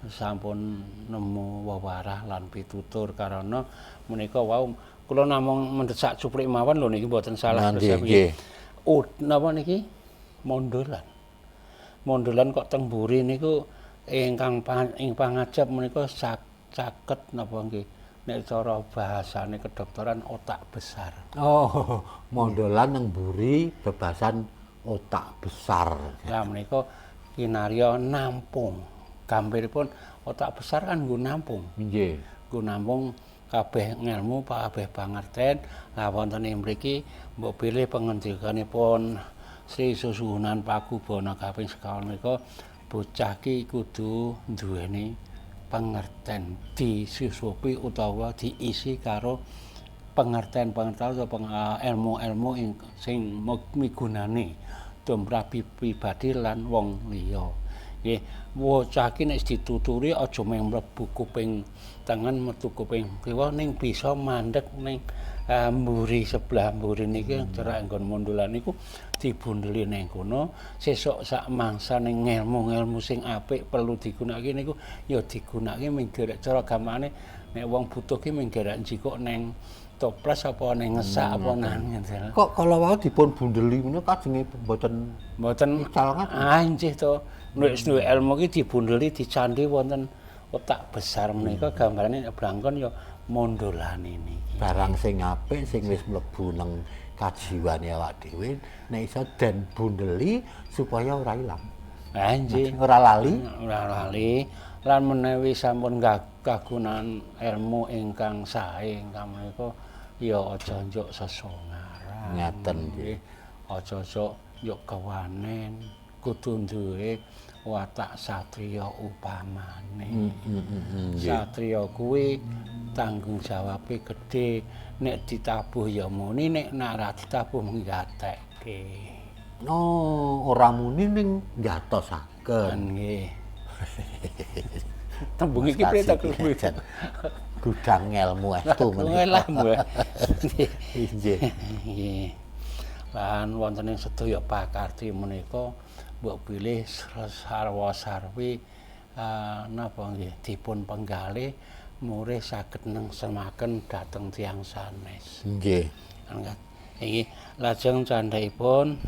sampun nemu wewarah lan pitutur karana menika wau kula namung mendhesak cuplik mawon lho niki mboten salah resep nggih. Napa niki mondolan. Mondolan kok teng mburi niku ingkang ing pangajap menika caket napa nggih nek cara bahasane kedokteran otak besar. Oh, mondolan nang mburi bebasan otak besar. Lah menika kinarya nampung. Gampiripun otak besar kan nggo nampung. Nggih. Nggo nampung kabeh ngelmu, kabeh pangerten. Lah wonten ing mriki mbok pilih pengendikanipun Sri Susuhunan Pakubuwana kaping sekawan menika bocah ki kudu duweni pengerten disusupi utawa diisi karo pengerten-pengerten utawa ilmu-ilmu sing migunani tumrap pribadi lan wong liya. Nggih, bocah ki nek dituturi aja mung mlebu kuping tengen metu kuping kiwa ning bisa mandeg ning mburi sebelah mburi niki cerak nggon mondolan niku dibundeli ning kono sesuk sak mangsa ning ngelmu-ngelmu sing apik perlu digunakake niku ya digunakake mung gerek cara gamane nek wong butuh ki mung gerek njikuk ning toples apa ning ngesak apa nang ngene. Kok kala wau dipun bundeli menika kajenge mboten mboten nggih to. Nek duwe ilmu ki dibundeli dicandhi wonten otak besar menika gambarane nek blangkon ya mondolane niki. Barang sing apik sing wis mlebu nang kajiwane awak dhewe nek iso den bundeli supaya ora ilang. Ha nggih, ora lali, ora lali. Lan menawi sampun kagunan ilmu ingkang sae ingkang menika ya aja njuk sesongaran. Ngaten nggih. Aja njuk kewanen, kudu duwe watak satriya upamane. Satriya kuwi tanggung jawabe gedhe, nek ditabuh ya muni, nek ora ditabuh nggatekke. Oh, ora muni ning ngatosaken. Nggih. Tembung iki piye ta kuwi? Gudang ngelmu estu menika. Nggih. Nggih. Lan wonten ing sedaya pakarti menika mbok bilih sarwa-sarwi napa nggih dipun penggalih murih saged nengsemaken dhateng tiyang sanes. Nggih. Iki lajeng candhaipun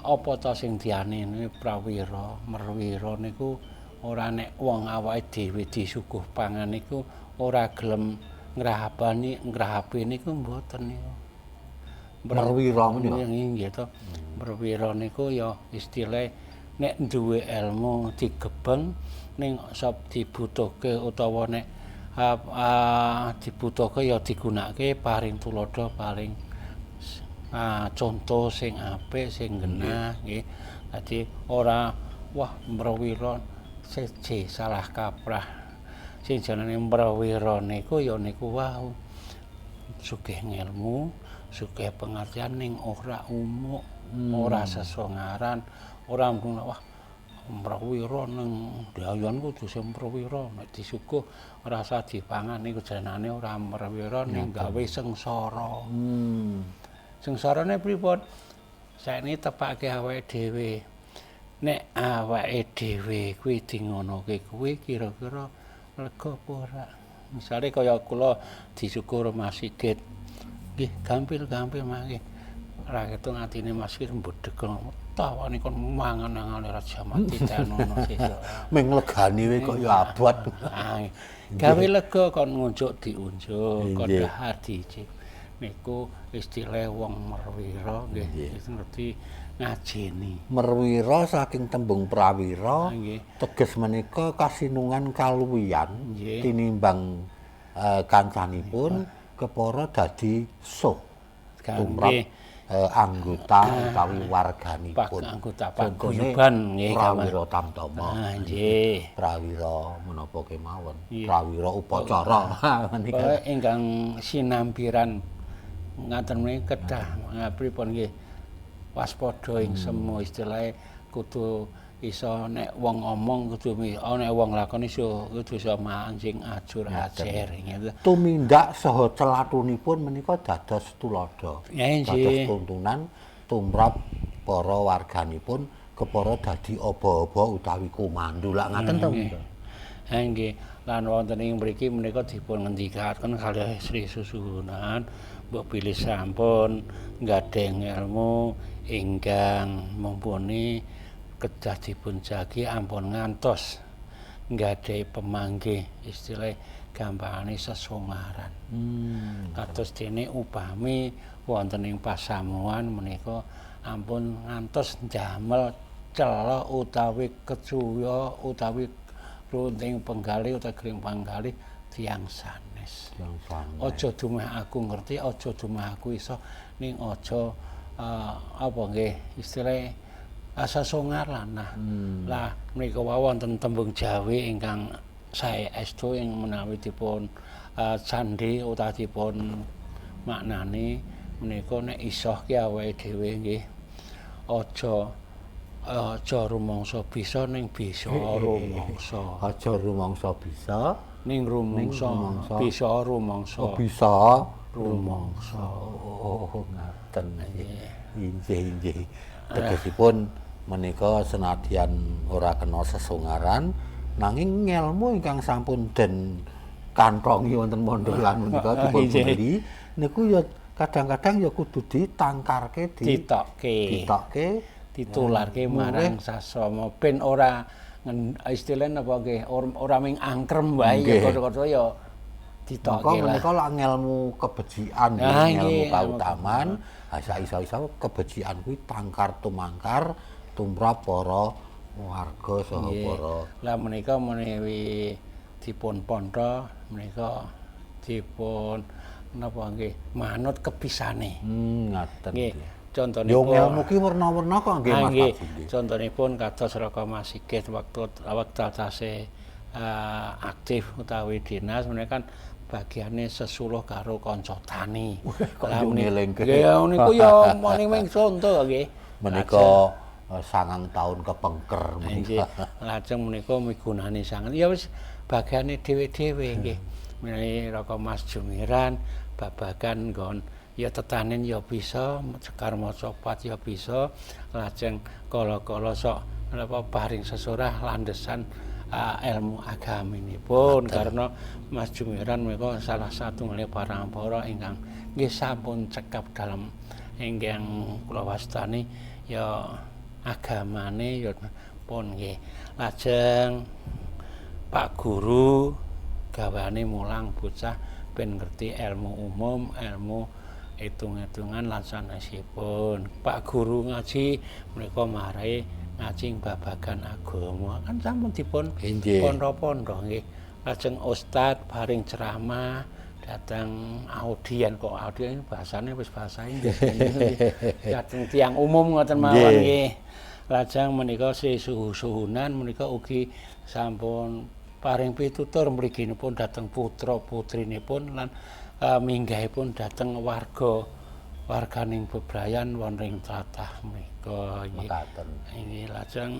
apa ta sing dianene prawira merwira niku ora nek wong awake dhewe disuguh pangan niku ora gelem ngrahapani ngrahapi niku mboten niku. Merwira menika. Nggih to. Merwira niku ya istilah nek duwe ilmu digebeng ning sop dibutuhke utawa nek dibutuhke ya digunakake paring tuladha paring contoh sing apik sing genah nggih. Dadi ora wah merwira seje salah kaprah. Sing jenenge merwira niku ya niku wau sugih ngelmu, sugih pengertian ning ora umuk, ora sesongaran, ora wah mrawira ning dayan kudu sing mrawira nek disuguh ora usah dipangan niku jenenge ora mrawira ning gawe sengsara. Sengsarane pripun? Saiki tepake awake dhewe. Nek awake dhewe kuwi di ngonoke kuwi kira-kira lega apa ora? Misale kaya kula disyukur Mas Sigit. Nggih, gampil-gampil mangke. Ora ketung atine Mas Sigit mbedheg tawane kon mangan-mangan ora jamat ditenono sesuk. Ming legani wae kok ya abot. Gawe lega kon ngunjuk diunjuk, kon dahar diicip. Niku istilah wong merwira nggih, ngerti ngajeni. Merwira saking tembung prawira, teges menika kasinungan kaluwihan tinimbang kancanipun kepara dadi suh tumrap anggota utawi warganipun. Anggota paguyuban nggih, Prawira Tamtama. Nggih. Prawira menapa kemawon, prawira upacara menika. Ingkang sinambiran ngaten menika kedah pripun nggih waspada ing semu istilahe kudu iso nek wong omong kudu nek wong lakoni iso kudu iso mancing ajur ajer gitu. Tumindak saha celatunipun menika dados tuladha. Dados tuntunan tumrap para warganipun kepara dadi aba-aba utawi komando. Lak ngaten to. Nggih. Lan wonten ing mriki menika dipun ngendikaken kalih Sri Susuhunan mbok bilih sampun nggadheng ilmu ingkang mumpuni kedah dipun jagi ampun ngantos nggadhahi pemanggih istilah gampangane sesongaran. Kados dene upami wonten ing pasamuan menika ampun ngantos ndamel cela utawi kecuya utawi runting penggalih utawi gering penggalih tiyang sanes. Aja dumeh aku ngerti, aja dumeh aku iso, ning aja apa nggih istilah asa songar lah. Nah, lah menika wau wonten tembung Jawi ingkang saestu ing menawi dipun candhi utawi dipun maknani menika nek iso ki awake dhewe nggih aja aja rumangsa bisa ning bisa rumangsa. Aja rumangsa bisa ning rumangsa bisa rumangsa. Oh, bisa rumangsa. Oh, ngaten. Inggih, inggih. Tegesipun menika senadyan ora kena sesongaran nanging ngelmu ingkang sampun den kantongi wonten mondolan menika dipun beli niku ya kadang-kadang ya kudu ditangkarke, ditokke, ditularke marang sasama ben ora istilah napa nggih ora ming angkrem wae ya padha-padha ya ditokke lah. Menika lak ngelmu kebecikan, ngelmu kautaman, iso-iso kebecikan kuwi tangkar tumangkar tumrap para warga saha para. Lah menika menawi dipun pontho menika dipun napa nggih manut kepisane. Ngaten. Nggih. Contonipun yo ngelmu ki werna-werna kok nggih Mas. Nggih. Contonipun kados Raka Mas Sigit wektu tasih aktif utawi dinas menika kan bagiane sesuluh karo kanca tani. Kok ngelingke. Nggih niku ya mung conto nggih. Menika 9 tahun kepengker menika. Lajeng menika migunani sanget. Ya wis bagiane dhewe-dhewe nggih. Menawi Raka Mas Jumiran babagan nggon ya tetanen ya bisa, sekar maca pat ya bisa, lajeng kala-kala sok napa paring sesurah landesan ilmu agaminipun karena Mas Jumiran menika salah satunggaling parampara ingkang nggih sampun cekap dalam ingkang kula wastani ya agamane ya pun nggih. Lajeng Pak Guru gawane mulang bocah ben ngerti ilmu umum, ilmu hitung-hitungan lan sanesipun. Pak Guru ngaji menika marai ngaji babagan agama kan sampun dipun pondho-pondho nggih. Lajeng ustad paring ceramah datang audien kok audien bahasane wis bahasa Inggris. Dateng tiyang umum ngoten mawon nggih. Lajeng menika Sri Suhu-suhunan menika ugi sampun paring pitutur mriginipun dhateng putra-putrinipun lan minggahipun dhateng warga warganing bebrayan wonten ing tlatah menika nggih. Mekaten. Nggih lajeng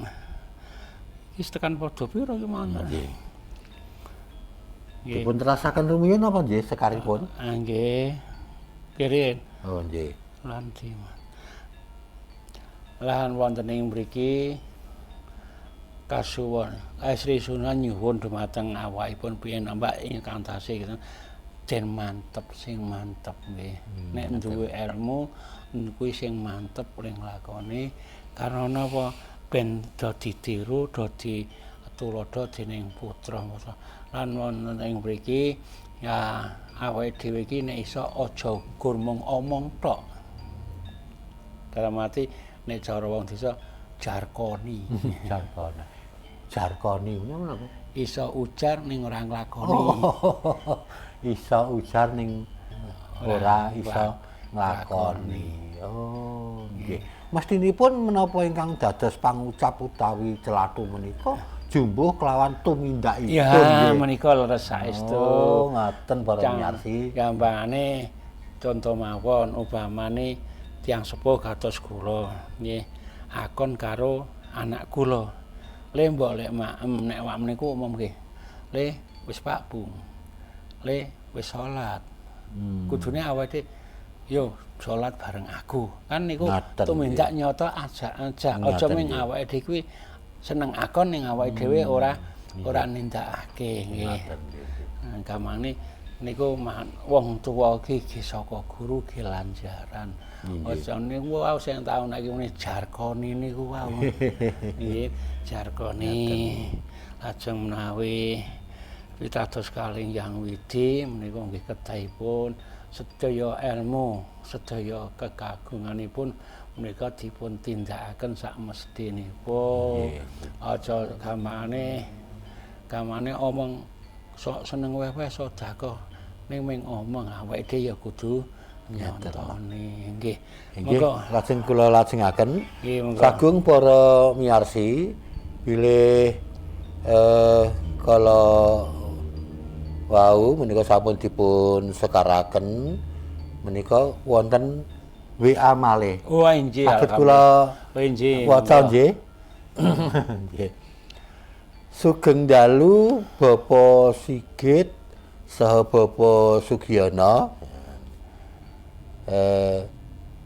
wis tekan padha pira iki mawon. Nggih. Dipun terasaken rumiyin apa nggih sekaripun? Nggih. Kirin. Oh nggih. Lan di. Lan wonten ing mriki Kasuwun Sri Sunan nyuwun dumateng awakipun piyambak ingkang tasih den mantep sing mantep nggih. Nek duwe ilmu kuwi sing mantep ring lakone karena napa ben do ditiru do dituladha dening putra lan wonten ing mriki ya awake dhewe iki nek iso aja gur mung omong tok. Dalam arti nek cara wong desa jarkoni. Jarkoni. Jarkoni ngono apa? Iso ujar ning ora nglakoni. Oh, iso ujar ning ora iso nglakoni. Oh, nggih. Mestinipun menapa ingkang dados pangucap utawi celathu menika jumbuh kelawan tumindakipun. Ya, menika leres saestu. Oh, ngaten para miyarsi. Gampangane conto mawon upamane tiyang sepuh kados kula nggih akon karo anak kula. Le mbok lek maem nek awak niku umum nggih. Le wis Pak Bu. Le wis salat. Kudune awake yo salat bareng aku. Kan niku tumindak nyata ajak-ajak. Aja mung awake dhewe kuwi seneng akon ning awake dhewe ora nindakake nggih. Gamane niku wong tuwa iki saka guru ge lanjaran. Aja niku wau sing tau nek muni jarkoni niku wau. Nggih, jarkoni. Lajeng menawi pitados kalih Hyang Widi menika nggih kedahipun sedaya ilmu, sedaya kekagunganipun menika dipun tindakaken sak mestinipun. Aja gamane omong sok seneng weh-weh sedekah ning ming omong awake dhewe ya kudu nyontoni. Nggih. Monggo lajeng kula lajengaken. Sagung para miyarsi bilih kala wau menika sampun dipun sekaraken menika wonten WA malih. Oh inggih. Saged kula waca nggih. Nggih. Sugeng dalu Bapak Sigit saha Bapak Sugiono.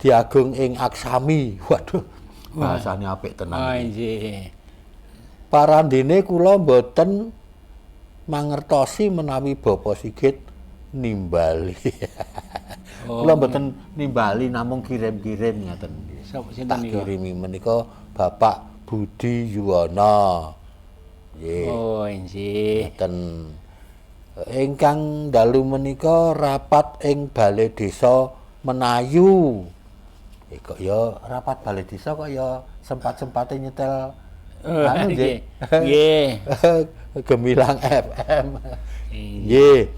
Diagung ing aksami. Waduh, bahasane apik tenan. Oh inggih. Parandene kula mboten mangertosi menawi Bapak Sigit nimbali. Oh. Kula mboten nimbali namung kirim-kirim ngaten. Sinten niku? Kirimi menika Bapak Budi Yuwono. Nggih. Oh inggih. Ngaten. Ingkang dalu menika rapat ing Balai Desa Menayu. Kok ya rapat Balai Desa kok ya sempat-sempate nyetel anu nggih. Nggih. Gemilang FM. Nggih.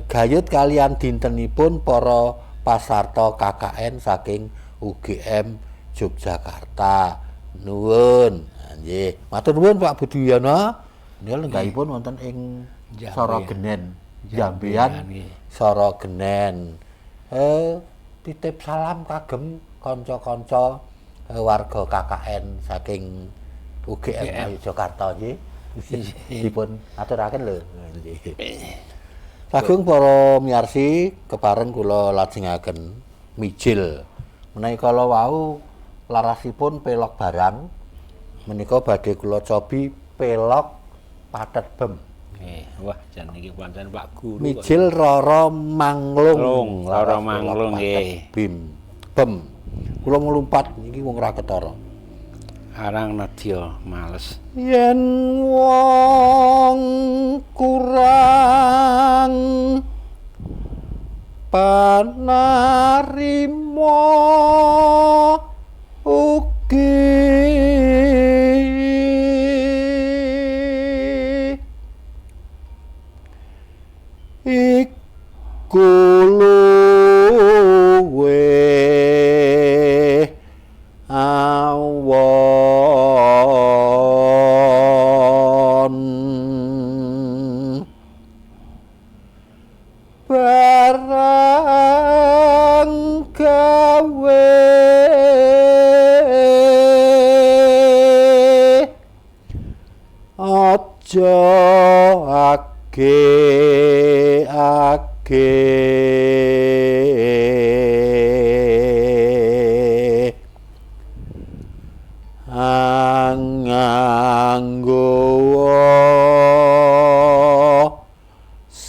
Gayut kalian dintenipun para pasarta KKN saking UGM Yogyakarta. Nuwun. Nggih. Matur nuwun Pak Budi Yuwono. Menika lenggahipun wonten ing Sorogenen, Jambean Sorogenen. Titip salam kagem kanca-kanca warga KKN saking UGM Yogyakarta nggih. Dipun aturaken lho. Nggih. Sagung para miyarsi kepareng kula lajengaken mijil. Menawi kala wau larasipun pelok barang menika badhe kula cobi pelok pathet bem. Wah, jan iki pancen Pak Guru. Mijil Rara Manglung, Rara Manglung nggih. Bim. Bem. Kula nglumpat niki wong ora ketara. Arang nedya males. Yen wong kurang panarima ugi iku luwih awon barang gawe aja age age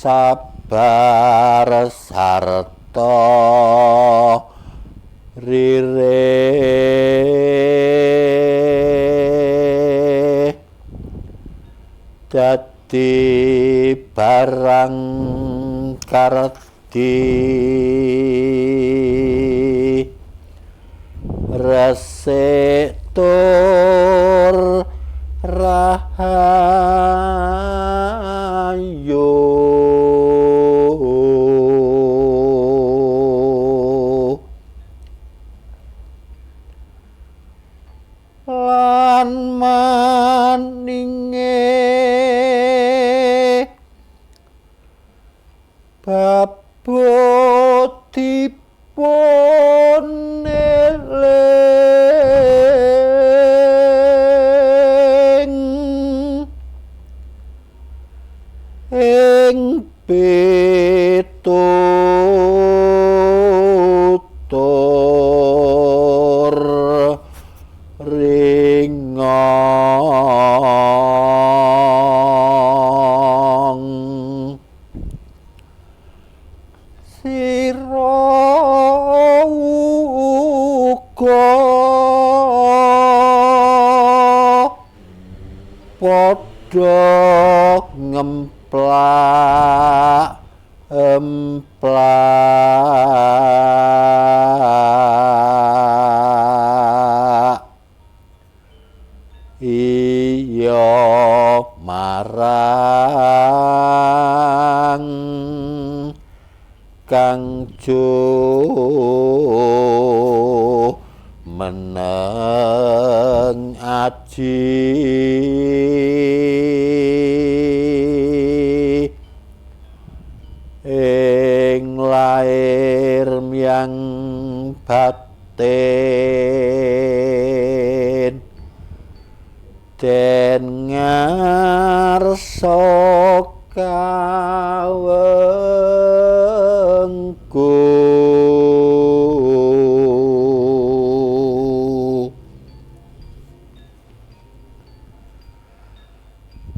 Sabar sarta rire dadi barang kardi resik tur rahayu. Lan maninge babotipun eling ing pitutur ringong sira uga padha ngemplak emplak iya marang kang meneng aji ing lair myang batin den ngarsa kawengku.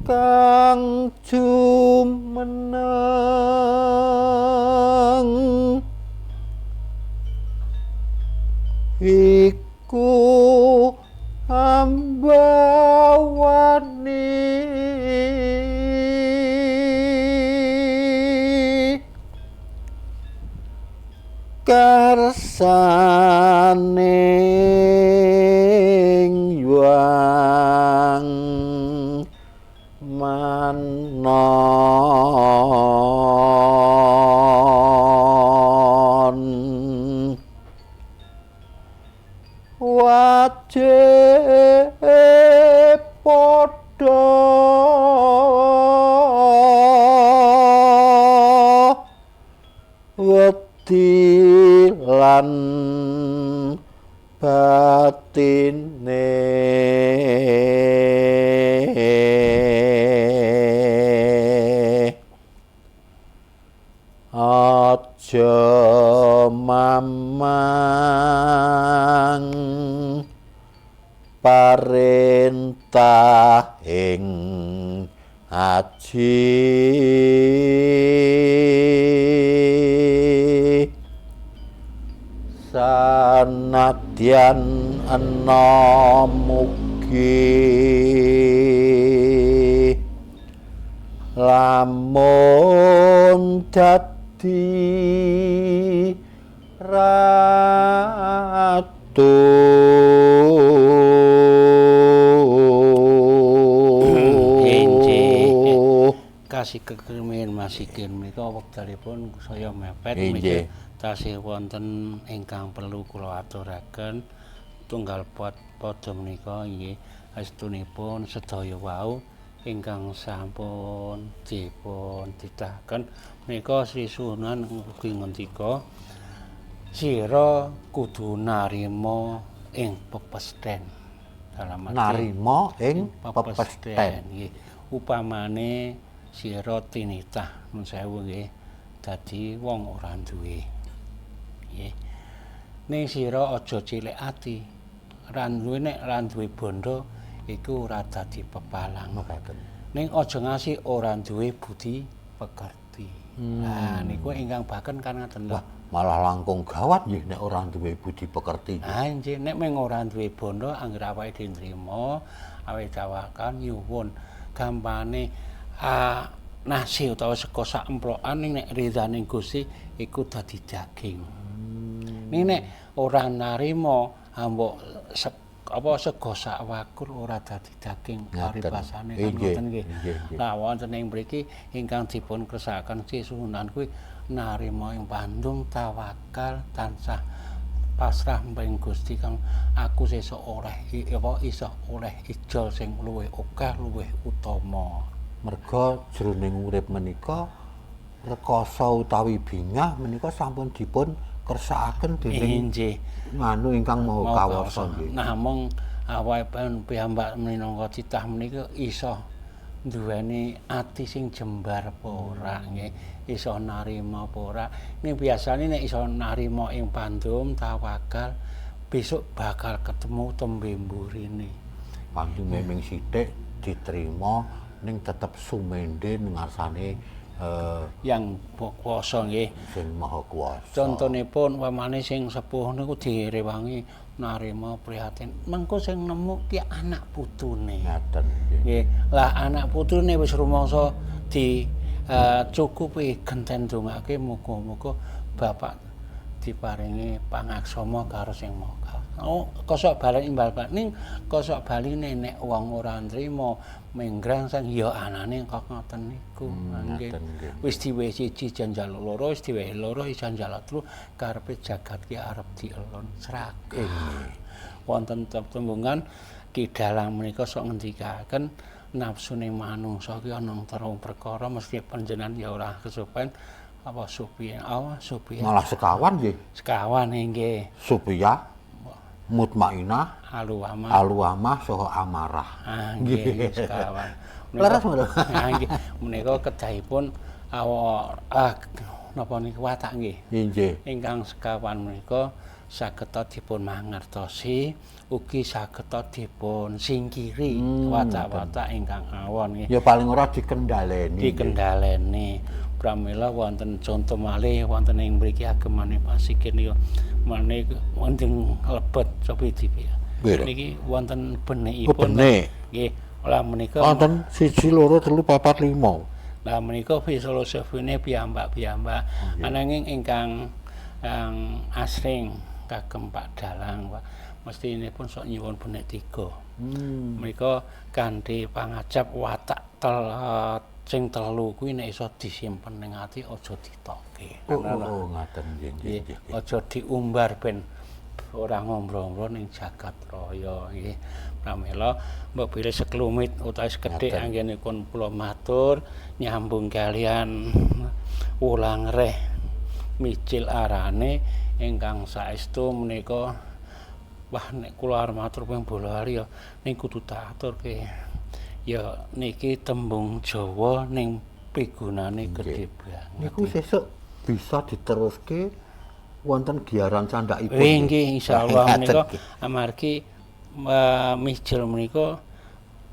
Kang jumeneng iku ambawani karsaning Hyang Manon wajib padha wedi lan batine aja mamang parentah ing aji sanadyan ana mugi lamun dadi ratu. Kasih kekrimin masikin menika wekdalipun saya mepet menika tasih wonten ingkang perlu kula aturaken tunggal padha menika nggih estunipun sedaya wau ingkang sampun dipun titahaken menika Sri Sunan ugi ngendika sira kudu narima ing pepesten. Dalam arti narima ing pepesten nggih upamane sira tinitah nun sewu nggih dadi wong ora duwe nggih ning sira aja cilik ati ra duwe nek ra duwe bondo iku ora dadi pepalang mekaten ning aja ngasih ora duwe budi pekerti. Nah niku ingkang baken kan ngaten lho. Malah langkung gawat nggih nek ora duwe budi pekerti. Ha nggih, nek mung ora duwe bondo anggere awake dhewe nrimo, awake tawakal nyuwun gampane nasi utawa sega sak emplokan ning nek ridane Gusti iku dadi daging. Ning nek ora narima ambok apa sega sak wakur ora dadi daging paribasane kan ngoten nggih. Lah wonten ing mriki ingkang dipun kersakaken Sunan kuwi narima ing pandung tawakal tansah pasrah mring Gusti kang aku sesuk oleh apa iso oleh ijol sing luwih akeh luwih utama. Merga jroning urip menika rekoso utawi bingah menika sampun dipun kersakaken dening nganu ingkang Maha Kawasa nggih. Namung awake piyambak minangka titah menika iso duweni ati sing jembar apa ora nggih, iso narima apa ora. Ning biasane nek iso narima ing pandum tawakal besok bakal ketemu tembe mburine. Pandume ming sithik diterima ning tetep sumende ngarsane yang kuasa nggih, sing Maha Kuwasa. Contonipun pamane sing sepuh niku direwangi narima prihatin. Mengko sing nemu ki anak putune. Ngaten nggih. Lah anak putune wis rumangsa di cukupi genten dongake muga-muga bapak diparingi pangaksama karo sing Maha Kuwasa. Oh, kosok balen imbal bal ning kosok baline nek wong ora nrimo menggrang sang ya anane kok ngoten niku. Nggih. Wis diwehi siji jan njaluk loro, wis diwehi loro jan njaluk telu, karepe jagat ki arep dielon srake. Wonten tembungan Ki Dalang menika sok ngendikaken nafsune manungsa ki ana telung perkara mesti panjenengan ya ora kesupen apa supiya apa supiya malah sekawan nggih. Sekawan nggih. Supiya, mutmainah, aluwamah, aluwamah saha amarah. Nggih, sekawan. Leres ngono. Nggih, menika kedahipun napa niku watak nggih. Nggih. Ingkang sekawan menika saged dipun mangertosi ugi saged dipun singkiri watak-watak ingkang awon nggih. Ya paling ora dikendhaleni. Dikendhaleni. Pramila wonten conto malih wonten ing mriki agemane Pasikin niku menika wonten lebet cobi dipi. Niki wonten benikipun. Nggih. Lah menika wonten 1 2 3 4 5. Lah menika filosofine piyambak-piyambak. Ananging ingkang asring kagem Pak Dalang Pak mestinipun sok nyuwun benik 3. Menika kanthi pangajap watak sing telu kuwi nek iso disimpen ning ati aja ditokke. Oh, ngaten nggih nggih. Aja diumbar ben ora ngombro-ombro ning jagat raya nggih. Pramila mbok bilih seklumit utawi sekedhik anggenipun kula matur nyambung kalian wulang reh mijil arane ingkang saestu menika wah nek kula arep matur ping bola-bali ya ning kudu tak aturke. Ya niki tembung Jawa ning pigunane gedhe banget. Niku sesuk bisa diteruske wonten giaran candhakipun. Nggih insyaallah menika amargi mijil menika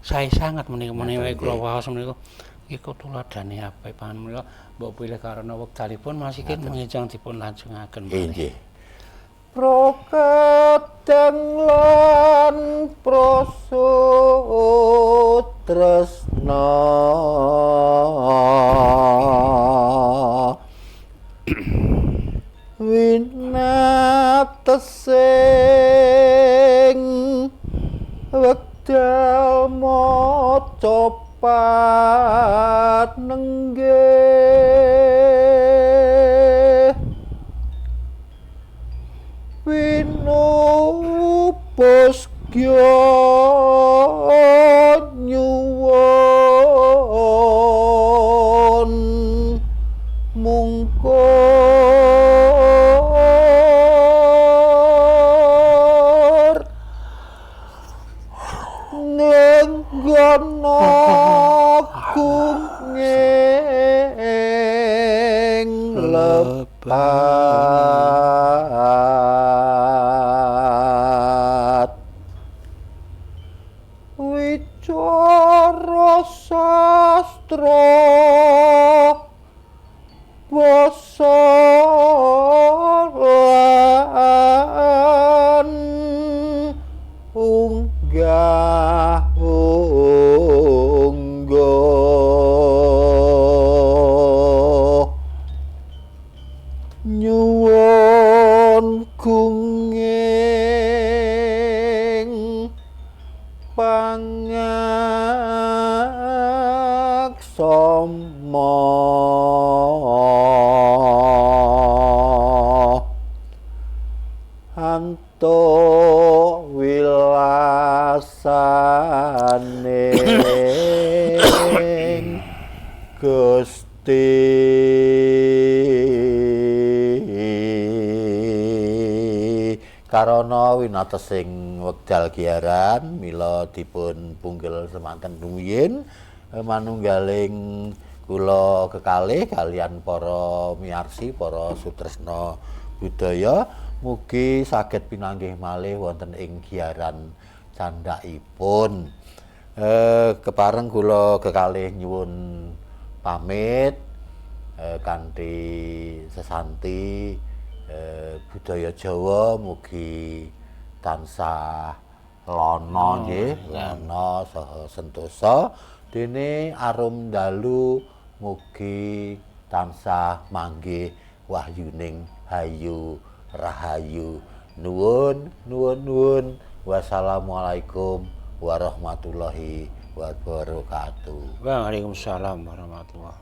sae sanget menika menawi kula waos menika iku tuladhane apik pangan menika mbok pilih karena wekdalipun masikin mengejang dipun lajengaken. Nggih. Prokedang lan prasa tresna winatesing wekdal maca pat nenggih winupus kya nyuwun mungkur nglenggana kunging lepat wicara sastra sukma antuk wilasane Gusti. Karana winatesing wekdal giaran mila dipun punggel semanten rumiyin manunggaling kula kekalih kalian para miyarsi, para sutresna budaya, mugi saged pinanggih malih wonten ing giaran candhakipun. Kepareng kula kekalih nyuwun pamit kanthi sesanti budaya Jawa mugi tansah lana nggih, lana saha sentosa, dene arum dalu mugi tansah manggih wahyuning hayu rahayu. Nuwun nuwun nuwun. Wassalamualaikum warahmatullahi wabarakatuh. Waalaikumsalam warahmatullahi.